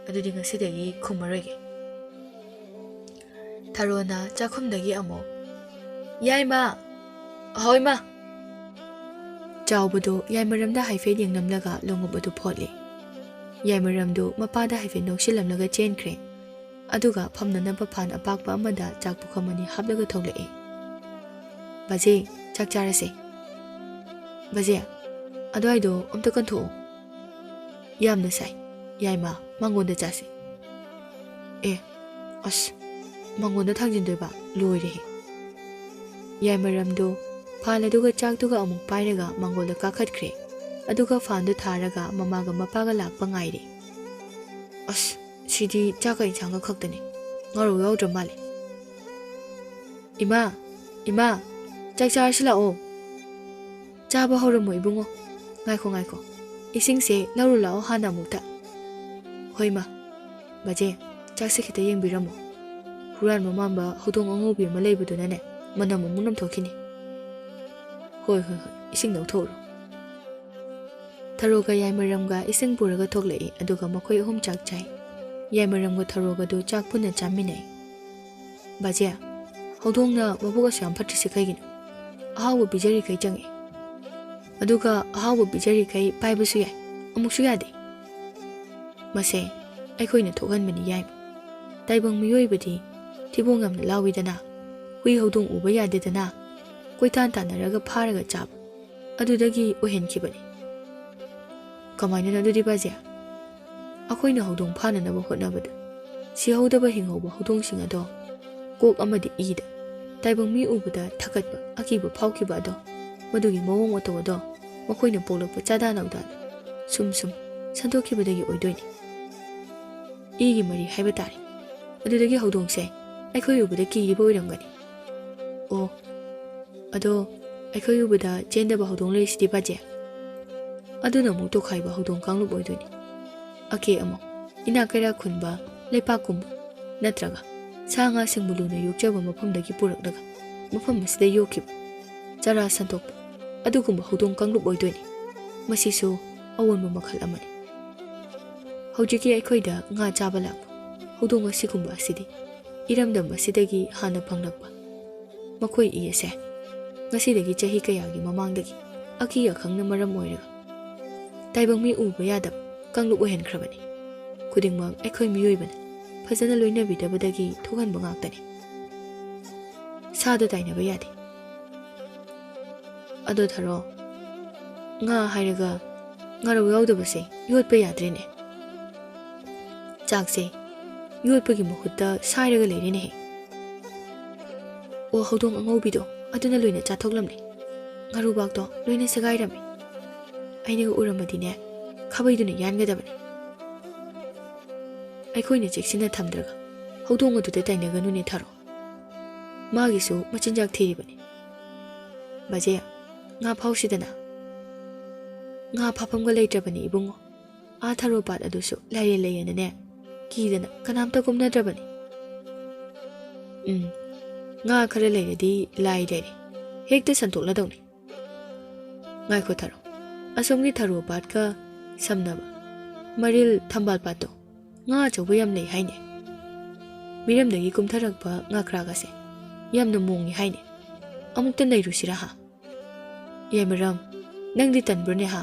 ꯑꯗꯨꯗꯤ ꯉꯁꯤꯗꯒꯤ ꯈꯨꯝꯃꯔꯣꯏꯒꯦ꯫" ꯊꯔꯣꯅ ꯆꯥꯛꯈꯨꯝꯗꯒꯤ ꯑꯃꯨꯛ, "ꯌꯥꯏꯃ!" "ꯍꯣꯏ ꯃꯥ!" ꯆꯥꯎꯕꯗꯣ ꯌꯥꯏꯃꯔꯝꯗ ꯍꯥꯏꯐꯦꯠ ꯌꯦꯡꯂꯝꯂꯒ ꯂꯣꯡꯎꯞ ꯑꯗꯨ ꯐꯣꯠꯂꯦ꯫ ꯌꯥꯏꯃꯔꯝꯗꯨ ꯃꯄꯥꯗ ꯍꯥꯏꯐꯦꯠ ꯅꯣꯛꯁꯤꯜꯂꯝꯂꯒ ꯆꯦꯟꯈ꯭ꯔꯦ꯫ ꯑꯗꯨꯒ ꯐꯝꯅꯅꯕ ꯐꯥꯟ ꯑꯄꯥꯛꯄ ꯑꯃꯗ ꯆꯥꯛ ꯄꯨꯈꯝ ꯑꯅꯤ ꯍꯥꯞꯂꯒ ꯊꯣꯛꯂꯛꯑꯦ꯫ "ꯕꯥꯖꯦ, ꯆꯥꯛ ꯆꯥꯔꯁꯦ꯫" "ꯕꯥꯖꯦ, ꯑꯗꯨꯋꯥꯏꯗꯣ ꯑꯝꯇ ꯀꯟꯊꯣꯛꯑꯣ꯫" "ꯌꯥꯝꯅ ꯁꯥꯏ꯫ ꯌꯥꯏꯃ, ꯃꯉꯣꯟꯗ ꯆꯥꯁꯤ꯫" "ꯑꯦ, ꯑꯁ, ꯃꯉꯣꯟꯗ ꯊꯥꯡꯖꯤꯟꯗꯣꯏꯕ? ꯂꯣꯏꯔꯦꯍꯦ꯫" ꯌꯥꯏꯃꯔꯝꯗꯣ ꯐꯥꯟ ꯑꯗꯨꯒ ꯆꯥꯛꯇꯨꯒ ꯑꯃꯨꯛ ꯄꯥꯏꯔꯒ ꯃꯉꯣꯟꯗ ꯀꯥꯈꯠꯈ꯭ꯔꯦ꯫ ꯑꯗꯨꯒ ꯐꯥꯟꯗꯨ ꯊꯥꯔꯒ ꯃꯃꯥꯒ ꯃꯄꯥꯒ ꯂꯥꯛꯄ ꯉꯥꯏꯔꯦ꯫ "ꯑꯁ, ꯁꯤꯗꯤ ꯆꯥꯛꯀ ꯏꯟꯁꯥꯡꯒ ꯈꯛꯇꯅꯦ꯫ ꯉꯥꯔꯧ ꯌꯥꯎꯗ꯭ꯔ ꯃꯥꯜꯂꯦ꯫" "ꯏꯃꯥ, ꯏꯃꯥ, ꯆꯥꯛ ꯆꯥꯔꯁꯤ ꯂꯥꯛꯑꯣ꯫" "ꯆꯥꯕ ꯍꯧꯔꯝꯃꯣ ꯏꯕꯨꯡꯉꯣ꯫ ꯉꯥꯏꯈꯣ, ꯉꯥꯏꯈꯣ꯫ ꯏꯁꯤꯡꯁꯦ ꯂꯧꯔꯨ ꯂꯥꯛꯑꯣ ꯍꯥꯟꯅ ꯑꯃꯨꯛꯇ꯫" "ꯍꯣꯏ ꯃꯥ꯫" "ꯕꯥꯖꯦ, ꯆꯥꯛꯁꯦ ꯈꯤꯇ ꯌꯦꯡꯕꯤꯔꯝꯃꯣ꯫ ꯍꯨꯔꯥꯟꯕ ꯃꯥꯟꯕ ꯍꯧꯗꯣꯡ ꯑꯉꯧꯕꯤ ꯑꯃ ꯂꯩꯕꯗꯨꯅꯅꯦ, ꯃꯅꯝ ꯑꯃꯨꯛ ꯅꯝꯊꯣꯛꯈꯤꯅꯤ꯫" "ꯍꯣꯏ, ꯍꯣꯏ, ꯍꯣꯏ, ꯏꯁꯤꯡ ꯂꯧꯊꯣꯛꯎꯔꯣ꯫" ꯊꯔꯣꯒ ꯌꯥꯏꯃꯔꯝꯒ ꯏꯁꯤꯡ ꯄꯨꯔꯒ ꯊꯣꯛꯂꯛꯏ, ꯑꯗꯨꯒ ꯃꯈꯣꯏ ꯑꯍꯨꯝ ꯆꯥꯛ ꯆꯥꯏ꯫ ꯌꯥꯏꯃꯔꯝꯒ ꯊꯔꯣꯒꯗꯨ ꯆꯥꯛ ꯄꯨꯟꯅ ꯆꯥꯃꯤꯟꯅꯩ꯫ "ꯕꯥꯖꯦ, ꯍꯧꯗꯣꯡꯅ ꯃꯕꯨꯛ ꯑꯁꯨꯛ ꯌꯥꯝ ꯐꯠꯇ꯭ꯔꯤꯁꯦ ꯀꯩꯒꯤꯅꯣ? ꯑꯍꯥꯎꯕ ꯄꯤꯖꯔꯤꯈꯩ ꯆꯪꯉꯛꯑꯦ, ꯑꯗꯨꯒ ꯑꯍꯥꯎꯕ ꯄꯤꯖꯔꯤꯈꯩ ꯄꯥꯏꯕꯁꯨ ꯌꯥꯏ, ꯑꯃꯨꯛꯁꯨ ꯌꯥꯗꯦ꯫" "ꯃꯁꯦ ꯑꯩꯈꯣꯏꯅ ꯊꯣꯛꯍꯟꯕꯅꯤ ꯌꯥꯏꯃ꯫ ꯇꯥꯏꯕꯪ ꯃꯤꯑꯣꯏꯕꯗꯤ ꯊꯤꯕꯣꯡ ꯌꯥꯝꯅ ꯂꯥꯎꯏꯗꯅ, ꯍꯨꯏ ꯍꯧꯗꯣꯡ ꯎꯕ ꯌꯥꯗꯦꯗꯅ, ꯀꯣꯏꯇꯥꯟ ꯇꯥꯟꯅꯔꯒ ꯐꯥꯔꯒ ꯆꯥꯕ, ꯑꯗꯨꯗꯒꯤ ꯑꯣꯏꯍꯟꯈꯤꯕꯅꯤ꯫" "ꯀꯃꯥꯏꯅꯅꯣ ꯑꯗꯨꯗꯤ ꯕꯥꯖꯦ?" "ꯑꯩꯈꯣꯏꯅ ꯍꯧꯗꯣꯡ ꯐꯥꯅꯅꯕ ꯍꯣꯠꯅꯕꯗ ꯁꯤꯍꯧꯗꯕ ꯍꯤꯡꯍꯧꯕ ꯍꯧꯗꯣꯡꯁꯤꯡ ꯑꯗꯣ ꯀꯣꯛ ꯑꯃꯗꯤ ꯏꯗ, ꯇꯥꯏꯕꯪ ꯃꯤ ꯎꯕꯗ ꯊꯀꯠꯄ, ꯑꯀꯤꯕ ꯐꯥꯎꯈꯤꯕ ꯑꯗꯣ, ꯃꯗꯨꯒꯤ ꯃꯑꯣꯡ ꯃꯇꯧ ꯑꯗꯣ ꯃꯈꯣꯏꯅ ꯄꯣꯛꯂꯛꯄ ꯆꯥꯗꯥ ꯅꯧꯗꯥꯗ ꯁꯨꯝ ꯁꯨꯝ ꯁꯟꯗꯣꯛꯈꯤꯕꯗꯒꯤ ꯑꯣꯏꯗꯣꯏꯅꯤ꯫ ꯏꯒꯤ ꯃꯔꯤ ꯍꯥꯏꯕ ꯇꯥꯔꯦ꯫ ꯑꯗꯨꯗꯒꯤ ꯍꯧꯗꯣꯡꯁꯦ ꯑꯩꯈꯣꯏ ꯎꯕꯗ ꯀꯤꯔꯤꯕ ꯑꯣꯏꯔꯝꯒꯅꯤ꯫" "ꯑꯣ, ꯑꯗꯣ ꯑꯩꯈꯣꯏ ꯎꯕꯗ ꯆꯦꯟꯗꯕ ꯍꯧꯗꯣꯡ ꯂꯩꯔꯤꯁꯤꯗꯤ ꯕꯥꯖꯦ?" "ꯑꯗꯨꯅ ꯑꯃꯨꯛ ꯇꯣꯈꯥꯏꯕ ꯍꯧꯗꯣꯡ ꯀꯥꯡꯂꯨꯞ ꯑꯣꯏꯗꯣꯏꯅꯤ꯫ ꯑꯀꯦ ꯑꯃꯧ, ꯏꯅꯥꯛ ꯀꯩꯔꯥꯛ ꯈꯨꯟꯕ ꯂꯩꯄꯥꯛꯀꯨꯝꯕ, ꯅꯠꯇ꯭ꯔꯒ ꯁꯥ ꯉꯥꯁꯤꯡꯕꯨ ꯂꯨꯅ ꯌꯣꯛꯆꯕ ꯃꯐꯝꯗꯒꯤ ꯄꯨꯔꯛꯂꯒ ꯃꯐꯝ ꯑꯁꯤꯗ ꯌꯣꯛꯈꯤꯕ, ꯆꯔꯥ ꯁꯟꯗꯣꯛꯄ ꯑꯗꯨꯒꯨꯝꯕ ꯍꯧꯗꯣꯡ ꯀꯥꯡꯂꯨꯞ ꯑꯣꯏꯗꯣꯏꯅꯤ꯫ ꯃꯁꯤꯁꯨ ꯑꯑꯣꯟꯕ ꯃꯈꯜ ꯑꯃꯅꯤ꯫ ꯍꯧꯖꯤꯛꯀꯤ ꯑꯩꯈꯣꯏꯗ ꯉꯥ ꯆꯥꯕ ꯂꯥꯛꯄ ꯍꯧꯗꯣꯡ ꯑꯁꯤꯒꯨꯝꯕ ꯑꯁꯤꯗꯤ ꯏꯔꯝꯗꯝ ꯑꯁꯤꯗꯒꯤ ꯍꯥꯟꯅ ꯐꯪꯂꯛꯄ ꯃꯈꯣꯏ ꯏ ꯑꯁꯦ ꯉꯁꯤꯗꯒꯤ ꯆꯍꯤ ꯀꯌꯥꯒꯤ ꯃꯃꯥꯡꯗꯒꯤ ꯑꯀꯤ ꯑꯈꯪꯅ ꯃꯔꯝ ꯑꯣꯏꯔꯒ ꯇꯥꯏꯕꯪ ꯃꯤ ꯎꯕ ꯌꯥꯗꯕ ꯀꯥꯡꯂꯨꯞ ꯑꯣꯏꯍꯟꯈ꯭ꯔꯕꯅꯤ꯫ ꯈꯨꯗꯤꯡꯃꯛ ꯑꯩꯈꯣꯏ ꯃꯤꯑꯣꯏꯕꯅ ꯐꯖꯅ ꯂꯣꯏꯅꯕꯤꯗꯕꯗꯒꯤ ꯊꯣꯛꯍꯟꯕ ꯉꯥꯛꯇꯅꯤ꯫ ꯁꯥꯗ ꯇꯥꯏꯅꯕ ꯌꯥꯗꯦ꯫ ꯑꯗꯣ ꯊꯔꯣ, ꯉꯥ ꯍꯥꯏꯔꯒ ꯉꯥꯔꯧ ꯌꯥꯎꯗꯕꯁꯦ ꯌꯣꯠꯄ ꯌꯥꯗ꯭ꯔꯦꯅꯦ꯫ ꯆꯥꯛꯁꯦ ꯌꯣꯠꯄꯒꯤ ꯃꯍꯨꯠꯇ ꯁꯥꯏꯔꯒ ꯂꯩꯔꯦꯅꯦꯍꯦ꯫ ꯑꯣ, ꯍꯧꯗꯣꯡ ꯑꯉꯧꯕꯤꯗꯣ ꯑꯗꯨꯅ ꯂꯣꯏꯅ ꯆꯥꯊꯣꯛꯂꯝꯂꯦ꯫ ꯉꯥꯔꯨꯕꯥꯛꯇꯣ ꯂꯣꯏꯅ ꯁꯦꯒꯥꯏꯔꯝꯃꯦ꯫ ꯑꯩꯅꯒ ꯎꯔꯝꯃꯗꯤꯅꯦ, ꯈꯥꯕꯩꯗꯨꯅ ꯌꯥꯟꯒꯗꯕꯅꯦ꯫ ꯑꯩꯈꯣꯏꯅ ꯆꯦꯛꯁꯤꯟꯅ ꯊꯝꯗ꯭ꯔꯒ ꯍꯧꯗꯣꯡ ꯑꯗꯨꯗ ꯇꯥꯏꯅꯒꯅꯨꯅꯦ ꯊꯔꯣ꯫ ꯃꯥꯒꯤꯁꯨ ꯃꯆꯤꯟꯖꯥꯛ ꯊꯤꯔꯤꯕꯅꯤ꯫ ꯕꯖꯦ, ꯉꯥ ꯐꯥꯎꯁꯤꯗꯅ꯫ ꯉꯥ ꯐꯥꯐꯝꯒ ꯂꯩꯇ꯭ꯔꯕꯅꯤ ꯏꯕꯨꯡꯉꯣ꯫ ꯑꯥ ꯊꯔꯣ ꯄꯥꯠ ꯑꯗꯨꯁꯨ ꯂꯥꯏꯔꯦꯟ ꯂꯩꯌꯦꯅꯅꯦ, ꯀꯤꯗꯅ ꯀꯅꯥꯝꯇ ꯀꯨꯝꯅꯗ꯭ꯔꯕꯅꯤ꯫ ꯎꯝ, ꯉꯥ ꯈꯔ ꯂꯩꯔꯗꯤ ꯂꯥꯏ ꯂꯩꯔꯦ, ꯍꯦꯛꯇ ꯁꯟꯇꯣꯛꯂꯗꯧꯅꯤ꯫ ꯉꯥꯏꯈꯣ ꯊꯔꯣ, ꯑꯁꯣꯝꯒꯤ ꯊꯔꯣ ꯄꯥꯠꯀ ꯁꯝꯅꯕ ꯃꯔꯤꯜ ꯊꯝꯕꯥꯜ ꯄꯥꯠꯇꯣ ꯉꯥ ꯑꯆꯧꯕ ꯌꯥꯝ ꯂꯩ ꯍꯥꯏꯅꯦ꯫ ꯃꯤꯔꯝꯗꯒꯤ ꯀꯨꯝꯊꯔꯛꯄ ꯉꯥꯈ꯭ꯔꯥꯒꯁꯦ ꯌꯥꯝꯅ ꯃꯣꯡꯉꯤ ꯍꯥꯏꯅꯦ꯫ ꯑꯃꯨꯛꯇ ꯅꯩꯔꯨꯁꯤꯔꯥ ꯍꯥ? ꯌꯥꯏꯃꯔꯝ, ꯅꯪꯗꯤ ꯇꯟꯕ꯭ꯔꯣꯅꯦ ꯍꯥ?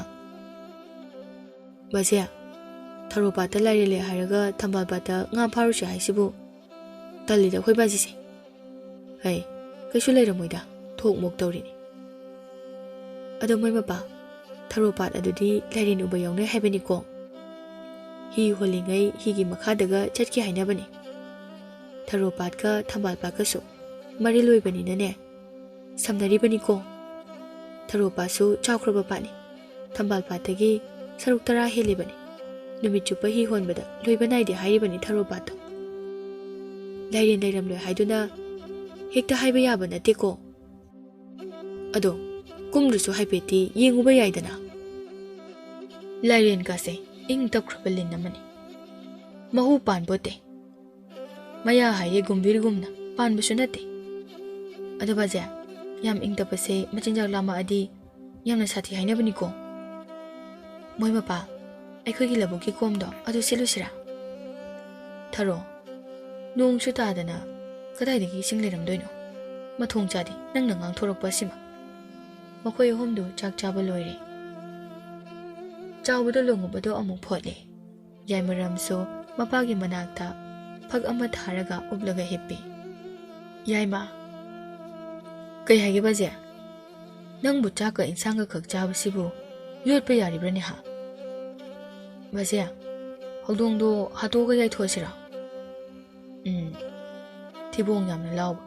ꯕꯖꯦ, ꯊꯔꯣ ꯄꯥꯠꯇ ꯂꯥꯏꯔꯦꯜꯂꯦ ꯍꯥꯏꯔꯒ ꯊꯝꯕꯥꯜ ꯄꯥꯠꯇ ꯉꯥ ꯐꯥꯔꯨꯁꯤ ꯍꯥꯏꯁꯤꯕꯨ? ꯇꯜꯂꯤꯗ ꯑꯩꯈꯣꯏ ꯕꯥꯖꯤꯁꯦ꯫ ꯍꯩ, ꯀꯩꯁꯨ ꯂꯩꯔꯝꯃꯣꯏꯗ, ꯊꯣꯛ ꯃꯣꯛ ꯇꯧꯔꯤꯅꯤ꯫ ꯑꯗꯣ ꯃꯣꯏ ꯃꯄꯥ, ꯊꯔꯣ ꯄꯥꯠ ꯑꯗꯨꯗꯤ ꯂꯥꯏꯔꯦꯟ ꯎꯕ ꯌꯥꯎꯅꯩ ꯍꯥꯏꯕꯅꯤꯀꯣ꯫ ꯍꯤ ꯍꯣꯜꯂꯤꯉꯩ ꯍꯤꯒꯤ ꯃꯈꯥꯗꯒ ꯆꯠꯈꯤ ꯍꯥꯏꯅꯕꯅꯤ꯫ ꯊꯔꯣ ꯄꯥꯠꯀ ꯊꯝꯕꯥꯜ ꯄꯥꯠꯀꯁꯨ ꯃꯔꯤꯜ ꯑꯣꯏꯕꯅꯤꯅꯅꯦ, ꯁꯝꯅꯔꯤꯕꯅꯤꯀꯣ꯫ ꯊꯔꯣ ꯄꯥꯠꯁꯨ ꯆꯥꯎꯈ꯭ꯔꯕ ꯄꯥꯠꯅꯤ꯫ ꯊꯝꯕꯥꯜ ꯄꯥꯠꯇꯒꯤ ꯁꯔꯨꯛ ꯇꯔꯥ ꯍꯦꯜꯂꯤꯕꯅꯤ꯫ ꯅꯨꯃꯤꯠ ꯆꯨꯞꯄ ꯍꯤ ꯍꯣꯟꯕꯗ ꯂꯣꯏꯕ ꯅꯥꯏꯗꯦ ꯍꯥꯏꯔꯤꯕꯅꯤ ꯊꯔꯣ ꯄꯥꯠꯇꯣ꯫ ꯂꯥꯏꯔꯦꯟ ꯂꯩꯔꯝꯂꯣꯏ ꯍꯥꯏꯗꯨꯅ ꯍꯦꯛꯇ ꯍꯥꯏꯕ ꯌꯥꯕ ꯅꯠꯇꯦꯀꯣ꯫ ꯑꯗꯣ ꯀꯨꯝꯗ꯭ꯔꯁꯨ ꯍꯥꯏꯐꯦꯠꯇꯤ ꯌꯦꯡꯉꯨꯕ ꯌꯥꯏꯗꯅ꯫ ꯂꯥꯏꯔꯦꯟꯒꯁꯦ ꯏꯪ ꯇꯞꯈ꯭ꯔꯕ ꯂꯤꯟ ꯑꯃꯅꯤ꯫ ꯃꯍꯨ ꯄꯥꯟꯄꯣꯠꯇꯦ꯫ ꯃꯌꯥ ꯍꯥꯏꯌꯦ ꯒꯨꯝꯚꯤꯔꯒꯨꯝꯅ ꯄꯥꯟꯕꯁꯨ ꯅꯠꯇꯦ꯫ ꯑꯗꯣ ꯕꯥꯖꯦ, ꯌꯥꯝ ꯏꯪ ꯇꯞꯄꯁꯦ ꯃꯆꯤꯟꯖꯥꯛ ꯂꯥꯝꯃꯛꯑꯗꯤ ꯌꯥꯝꯅ ꯁꯥꯊꯤ ꯍꯥꯏꯅꯕꯅꯤꯀꯣ꯫ ꯃꯣꯏ ꯃꯄꯥ, ꯑꯩꯈꯣꯏꯒꯤ ꯂꯧꯕꯨꯛꯀꯤ ꯀꯣꯝꯗꯣ ꯑꯗꯨ ꯁꯤꯠꯂꯨꯁꯤꯔꯥ? ꯊꯔꯣ, ꯅꯣꯡꯁꯨ ꯇꯥꯗꯅ ꯀꯗꯥꯏꯗꯒꯤ ꯏꯁꯤꯡ ꯂꯩꯔꯝꯗꯣꯏꯅꯣ? ꯃꯊꯣꯡ ꯆꯥꯗꯦ ꯅꯪꯅ ꯉꯥꯡꯊꯣꯔꯛꯄ ꯑꯁꯤꯃ꯫ ꯃꯈꯣꯏ ꯑꯍꯨꯝꯗꯨ ꯆꯥꯛ ꯆꯥꯕ ꯂꯣꯏꯔꯦ꯫ ꯆꯥꯎꯕꯗꯣ ꯂꯣꯡꯉꯨꯕꯗꯣ ꯑꯃꯨꯛ ꯐꯣꯠꯂꯦ꯫ ꯌꯥꯏꯃꯔꯝꯁꯨ ꯃꯄꯥꯒꯤ ꯃꯅꯥꯛꯇ ꯐꯛ ꯑꯃ ꯊꯥꯔꯒ ꯎꯞꯂꯒ ꯍꯤꯞꯄꯤ꯫ ꯌꯥꯏꯃ, ꯀꯩ ꯍꯥꯏꯒꯦ ꯕꯥꯖꯦ? ꯅꯪꯕꯨ ꯆꯥꯛꯀ ꯏꯟꯁꯥꯡꯒ ꯈꯛ ꯆꯥꯕꯁꯤꯕꯨ ꯌꯣꯠꯄ ꯌꯥꯔꯤꯕ꯭ꯔꯅꯦ ꯍꯥ? ꯕꯥꯖꯦ, ꯍꯧꯗꯣꯡꯗꯣ ꯍꯥꯠꯇꯣꯛꯑꯒ ꯌꯥꯏꯊꯣꯛꯑꯁꯤꯔꯣ? ꯎꯝ, ꯊꯤꯕꯣꯡ ꯌꯥꯝꯅ ꯂꯥꯎꯕ,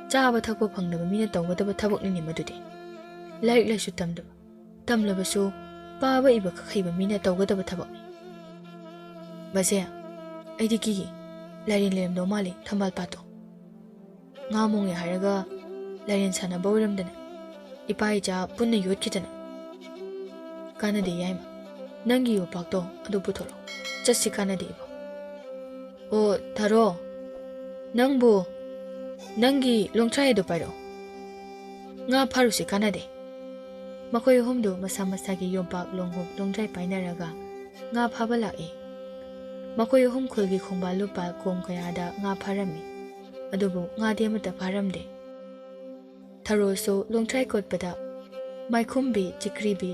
ꯆꯥꯕ ꯊꯛꯄ ꯐꯪꯗꯕ ꯃꯤꯅ ꯇꯧꯒꯗꯕ ꯊꯕꯛꯅꯤꯅꯦ ꯃꯗꯨꯗꯤ꯫ ꯂꯥꯏꯔꯤꯛ ꯂꯥꯏꯁꯨ ꯇꯝꯗꯕ, ꯇꯝꯂꯕꯁꯨ ꯄꯥꯕ ꯏꯕ ꯈꯛ ꯍꯩꯕ ꯃꯤꯅ ꯇꯧꯒꯗꯕ ꯊꯕꯛꯅꯤ꯫ ꯕꯥꯖꯦ, ꯑꯩꯗꯤ ꯀꯤꯒꯦ꯫ ꯂꯥꯏꯔꯦꯟ ꯂꯩꯔꯝꯗꯧ ꯃꯥꯜꯂꯦ ꯊꯝꯕꯥꯜ ꯄꯥꯠꯇꯣ꯫ ꯉꯥ ꯃꯣꯡꯉꯦ ꯍꯥꯏꯔꯒ ꯂꯥꯏꯔꯦꯟ ꯁꯥꯟꯅꯕ ꯑꯣꯏꯔꯝꯗꯅ ꯏꯄꯥ ꯏꯆꯥ ꯄꯨꯟꯅ ꯌꯣꯠꯈꯤꯗꯅ꯫ ꯀꯥꯟꯅꯗꯦ ꯌꯥꯏꯃ, ꯅꯪꯒꯤ ꯌꯣꯄꯥꯛꯇꯣ ꯑꯗꯨ ꯄꯨꯊꯣꯔꯛꯑꯣ, ꯆꯠꯁꯤ ꯀꯥꯟꯅꯗꯦ ꯏꯕꯣ꯫ ꯑꯣ ꯊꯔꯣ, ꯅꯪꯕꯨ ꯅꯪꯒꯤ ꯂꯣꯡꯊ꯭ꯔꯥꯏ ꯑꯗꯨ ꯄꯥꯏꯔꯛꯑꯣ, ꯉꯥ ꯐꯥꯔꯨꯁꯤ ꯀꯥꯟꯅꯗꯦ꯫ ꯃꯈꯣꯏ ꯑꯍꯨꯝꯗꯨ ꯃꯁꯥ ꯃꯁꯥꯒꯤ ꯌꯣꯝꯄꯥꯛ ꯂꯣꯡꯍꯨꯞ ꯂꯣꯡꯗ꯭ꯔꯥꯏ ꯄꯥꯏꯅꯔꯒ ꯉꯥ ꯐꯥꯕ ꯂꯥꯛꯏ꯫ ꯃꯈꯣꯏ ꯑꯍꯨꯝ ꯈꯨꯜꯒꯤ ꯈꯣꯡꯕꯥꯜ ꯂꯨꯄꯥꯜ ꯀꯣꯝ ꯀꯌꯥꯗ ꯉꯥ ꯐꯥꯔꯝꯃꯤ, ꯑꯗꯨꯕꯨ ꯉꯥꯗꯤ ꯑꯃꯠꯇ ꯐꯥꯔꯝꯗꯦ꯫ ꯊꯔꯣꯁꯨ ꯂꯣꯡꯊ꯭ꯔꯥꯏ ꯀꯣꯠꯄꯗ ꯃꯥꯏꯈꯨꯝꯕꯤ, ꯆꯤꯛꯈ꯭ꯔꯤꯕꯤ,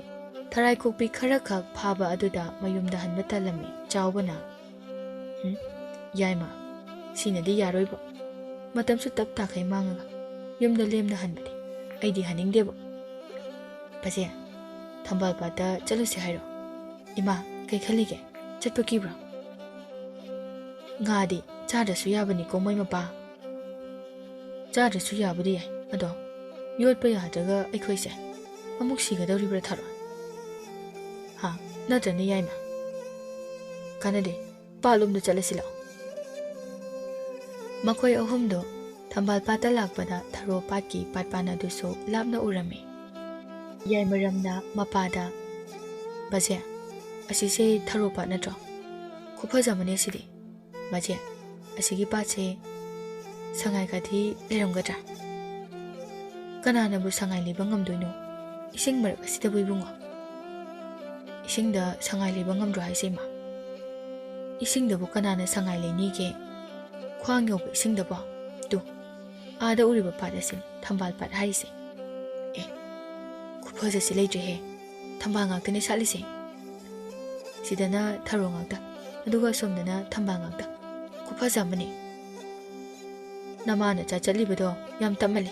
ꯊꯔꯥꯏ ꯀꯣꯛꯄꯤ ꯈꯔꯈꯛ ꯐꯥꯕ ꯑꯗꯨꯗ ꯃꯌꯨꯝꯗ ꯍꯟꯕ ꯇꯜꯂꯝꯃꯤ꯫ ꯆꯥꯎꯕꯅ, "ꯍꯨꯝ, ꯌꯥꯏꯃ, ꯁꯤꯅꯗꯤ ꯌꯥꯔꯣꯏꯕꯣ꯫ ꯃꯇꯝꯁꯨ ꯇꯞ ꯇꯥꯈꯩ ꯃꯥꯡꯉꯒ ꯌꯨꯝꯗ ꯂꯦꯝꯅ ꯍꯟꯕꯗꯤ ꯑꯩꯗꯤ ꯍꯟꯅꯤꯡꯗꯦꯕꯣ꯫ ꯕꯥꯖꯦ, ꯊꯝꯕꯥꯜ ꯄꯥꯠꯇ ꯆꯠꯂꯨꯁꯤ ꯍꯥꯏꯔꯣ? ꯏꯃꯥ, ꯀꯩ ꯈꯜꯂꯤꯒꯦ? ꯆꯠꯄ ꯀꯤꯕ꯭ꯔꯣ?" "ꯉꯥꯗꯤ ꯆꯥꯗ꯭ꯔꯁꯨ ꯌꯥꯕꯅꯤꯀꯣ ꯃꯣꯏ ꯃꯄꯥ?" "ꯆꯥꯗ꯭ꯔꯁꯨ ꯌꯥꯕꯨꯗꯤ ꯌꯥꯏ, ꯑꯗꯣ ꯌꯣꯠꯄ ꯌꯥꯗ꯭ꯔꯒ ꯑꯩꯈꯣꯏꯁꯦ ꯑꯃꯨꯛ ꯁꯤꯒꯗꯧꯔꯤꯕ꯭ꯔꯥ ꯊꯔꯣ? ꯍꯥ? ꯅꯠꯇ꯭ꯔꯅꯦ ꯌꯥꯏꯃ?" "ꯀꯥꯟꯅꯗꯦ, ꯄꯥꯠꯂꯣꯝꯗ ꯆꯠꯂꯁꯤ ꯂꯥꯛꯑꯣ꯫" ꯃꯈꯣꯏ ꯑꯍꯨꯝꯗꯣ ꯊꯝꯕꯥꯜ ꯄꯥꯠꯇ ꯂꯥꯛꯄꯗ ꯊꯔꯣ ꯄꯥꯠꯀꯤ ꯄꯥꯠꯄꯥꯟ ꯑꯗꯨꯁꯨ ꯂꯥꯞꯅ ꯎꯔꯝꯃꯤ꯫ ꯌꯥꯏꯃꯔꯝꯅ ꯃꯄꯥꯗ, "ꯕꯥꯖꯦ, ꯑꯁꯤꯁꯦ ꯊꯔꯣ ꯄꯥꯠ ꯅꯠꯇ꯭ꯔꯣ? ꯈꯨꯐꯖ ꯑꯃꯅꯦ ꯁꯤꯗꯤ꯫ ꯕꯥꯖꯦ, ꯑꯁꯤꯒꯤ ꯄꯥꯠꯁꯦ ꯁꯉꯥꯏ ꯀꯥꯊꯤ ꯂꯩꯔꯝꯒꯗ꯭ꯔꯥ?" ꯀꯅꯥꯅꯕꯨ ꯁꯉꯥꯏ ꯂꯩꯕ ꯉꯝꯗꯣꯏꯅꯣ? ꯏꯁꯤꯡ ꯃꯔꯛ ꯑꯁꯤꯗꯕꯨ ꯏꯕꯨꯡꯉꯣ꯫ ꯏꯁꯤꯡꯗ ꯁꯉꯥꯏ ꯂꯩꯕ ꯉꯝꯗ꯭ꯔꯣ ꯍꯥꯏꯁꯦ, ꯏꯃꯥ? ꯏꯁꯤꯡꯗꯕꯨ ꯀꯅꯥꯅ ꯁꯉꯥꯏ ꯂꯩꯅꯤꯒꯦ? ꯈ꯭ꯋꯥꯡ ꯌꯧꯕ ꯏꯁꯤꯡꯗꯕꯣ? ꯇꯨ, ꯑꯥꯗ ꯎꯔꯤꯕ ꯄꯥꯠ ꯑꯁꯤꯅꯤ ꯊꯝꯕꯥꯜ ꯄꯥꯠ ꯍꯥꯏꯔꯤꯁꯦ꯫ ꯑꯦ, ꯈꯨꯐꯖꯁꯤ ꯂꯩꯇ꯭ꯔꯦꯍꯦ꯫ ꯊꯝꯕꯥꯜ ꯉꯥꯛꯇꯅꯦ ꯁꯥꯠꯂꯤꯁꯦ꯫ ꯁꯤꯗꯅ ꯊꯔꯣ ꯉꯥꯛꯇ, ꯑꯗꯨꯒ ꯑꯁꯣꯝꯗꯅ ꯊꯝꯕꯥꯜ ꯉꯥꯛꯇ꯫ ꯈꯨꯐꯖ ꯑꯃꯅꯤ꯫ ꯅꯃꯥꯅ ꯆꯠ ꯆꯠꯂꯤꯕꯗꯣ ꯌꯥꯝ ꯇꯞꯃꯜꯂꯦ꯫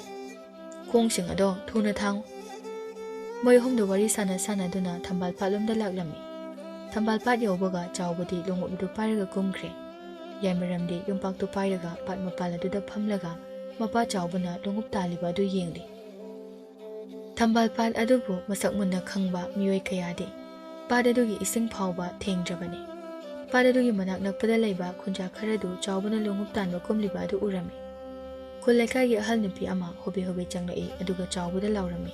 ꯈꯣꯡꯁꯤꯡ ꯑꯗꯣ ꯊꯨꯅ ꯊꯥꯡꯉꯨ꯫ ꯃꯣꯏ ꯑꯍꯨꯝꯗꯣ ꯋꯥꯔꯤ ꯁꯥꯟꯅ ꯁꯥꯟꯅꯗꯨꯅ ꯊꯝꯕꯥꯜ ꯄꯥꯠꯂꯣꯝꯗ ꯂꯥꯛꯂꯝꯃꯤ꯫ ꯊꯝꯕꯥꯜ ꯄꯥꯠ ꯌꯧꯕꯒ ꯆꯥꯎꯕꯗꯤ ꯂꯣꯡꯎꯞ ꯑꯗꯨ ꯄꯥꯏꯔꯒ ꯀꯨꯝꯈ꯭ꯔꯦ꯫ ꯌꯥꯏꯃꯔꯝꯗꯤ ꯌꯣꯝꯄꯥꯛꯇꯨ ꯄꯥꯏꯔꯒ ꯄꯥꯠ ꯃꯄꯥꯜ ꯑꯗꯨꯗ ꯐꯝꯂꯒ ꯃꯄꯥ ꯆꯥꯎꯕꯅ ꯂꯣꯡꯎꯞ ꯇꯥꯜꯂꯤꯕ ꯑꯗꯨ ꯌꯦꯡꯂꯤ꯫ ꯊꯝꯕꯥꯜ ꯄꯥꯠ ꯑꯗꯨꯕꯨ ꯃꯁꯛ ꯃꯨꯟꯅ ꯈꯪꯕ ꯃꯤꯑꯣꯏ ꯀꯌꯥꯗꯤ ꯄꯥꯠ ꯑꯗꯨꯒꯤ ꯏꯁꯤꯡ ꯐꯥꯎꯕ ꯊꯦꯡꯗ꯭ꯔꯕꯅꯤ꯫ ꯄꯥꯠ ꯑꯗꯨꯒꯤ ꯃꯅꯥꯛ ꯅꯛꯄꯗ ꯂꯩꯕ ꯈꯨꯟꯖꯥ ꯈꯔꯗꯨ ꯆꯥꯎꯕꯅ ꯂꯣꯡꯎꯞ ꯇꯥꯟꯕ ꯀꯨꯝꯂꯤꯕ ꯑꯗꯨ ꯎꯔꯝꯃꯤ꯫ ꯈꯨꯜ ꯂꯩꯀꯥꯏꯒꯤ ꯑꯍꯜ ꯅꯨꯄꯤ ꯑꯃ ꯍꯣꯕꯦ ꯍꯣꯕꯦ ꯆꯪꯂꯛꯏ, ꯑꯗꯨꯒ ꯆꯥꯎꯕꯗ ꯂꯥꯎꯔꯝꯃꯤ,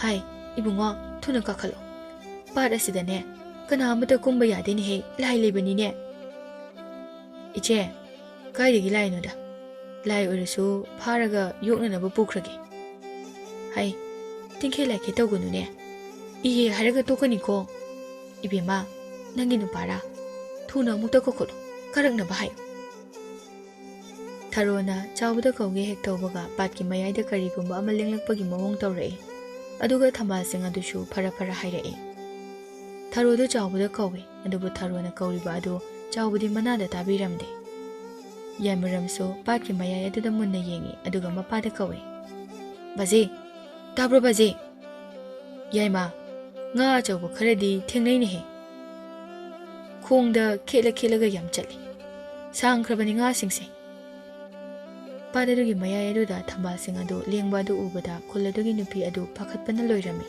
"ꯍꯥꯏ, ꯏꯕꯨꯡꯉꯣ, ꯊꯨꯅ ꯀꯥꯈꯠꯂꯣ꯫ ꯄꯥꯠ ꯑꯁꯤꯗꯅꯦ, ꯀꯅꯥ ꯑꯃꯠꯇ ꯀꯨꯝꯕ ꯌꯥꯗꯦꯅꯦꯍꯦ, ꯂꯥꯏ ꯂꯩꯕꯅꯤꯅꯦ꯫" "ꯏꯆꯦ, ꯀꯥꯏꯗꯒꯤ ꯂꯥꯏꯅꯣꯗ? ꯂꯥꯏ ꯑꯣꯏꯔꯁꯨ ꯐꯥꯔꯒ ꯌꯣꯛꯅꯅꯕ ꯄꯨꯈ꯭ꯔꯒꯦ꯫" "ꯍꯥꯏ, ꯇꯤꯡꯈꯦ ꯂꯥꯏꯈꯦ ꯇꯧꯒꯅꯨꯅꯦ꯫ ꯏꯍꯦ ꯍꯥꯏꯔꯒ ꯇꯣꯛꯀꯅꯤꯀꯣ꯫ ꯏꯕꯦꯝꯃ, ꯅꯪꯒꯤ ꯅꯨꯄꯥꯔꯥ? ꯊꯨꯅ ꯑꯃꯨꯛꯇ ꯀꯧꯈꯠꯂꯨ, ꯀꯥꯔꯛꯅꯕ ꯍꯥꯏꯌꯨ꯫" ꯊꯔꯣꯅ ꯆꯥꯎꯕꯗ ꯀꯧꯒꯦ ꯍꯦꯛ ꯇꯧꯕꯒ ꯄꯥꯠꯀꯤ ꯃꯌꯥꯏꯗ ꯀꯔꯤꯒꯨꯝꯕ ꯑꯃ ꯂꯦꯡꯂꯛꯄꯒꯤ ꯃꯑꯣꯡ ꯇꯧꯔꯛꯏ꯫ ꯑꯗꯨꯒ ꯊꯝꯕꯥꯜꯁꯤꯡ ꯑꯗꯨꯁꯨ ꯐꯔ ꯐꯔ ꯍꯥꯏꯔꯛꯏ꯫ ꯊꯔꯣꯗꯨ ꯆꯥꯎꯕꯗ ꯀꯧꯏ, ꯑꯗꯨꯕꯨ ꯊꯔꯣꯅ ꯀꯧꯔꯤꯕ ꯑꯗꯨ ꯆꯥꯎꯕꯗꯤ ꯃꯅꯥꯗ ꯇꯥꯕꯤꯔꯝꯗꯦ꯫ ꯌꯥꯏꯃꯔꯝꯁꯨ ꯄꯥꯠꯀꯤ ꯃꯌꯥꯏ ꯑꯗꯨꯗ ꯃꯨꯟꯅ ꯌꯦꯡꯏ, ꯑꯗꯨꯒ ꯃꯄꯥꯗ ꯀꯧꯏ, "ꯕꯥꯖꯤ, ꯇꯥꯕ꯭ꯔꯣ ꯕꯥꯖꯤ?" "ꯌꯥꯏꯃ, ꯉꯥ ꯑꯆꯧꯕ ꯈꯔꯗꯤ ꯊꯦꯡꯅꯩꯅꯦꯍꯦ꯫ ꯈꯣꯡꯗ ꯈꯦꯠꯂ ꯈꯦꯠꯂꯒ ꯌꯥꯝ ꯆꯠꯂꯤ꯫ ꯁꯥꯡꯈ꯭ꯔꯕꯅꯤ ꯉꯥꯁꯤꯡꯁꯦ꯫" ꯄꯥꯠ ꯑꯗꯨꯒꯤ ꯃꯌꯥꯏ ꯑꯗꯨꯗ ꯊꯝꯕꯥꯜꯁꯤꯡ ꯑꯗꯨ ꯂꯦꯡꯕ ꯑꯗꯨ ꯎꯕꯗ ꯈꯨꯜ ꯑꯗꯨꯒꯤ ꯅꯨꯄꯤ ꯑꯗꯨ ꯄꯥꯈꯠꯄꯅ ꯂꯣꯏꯔꯝꯃꯤ꯫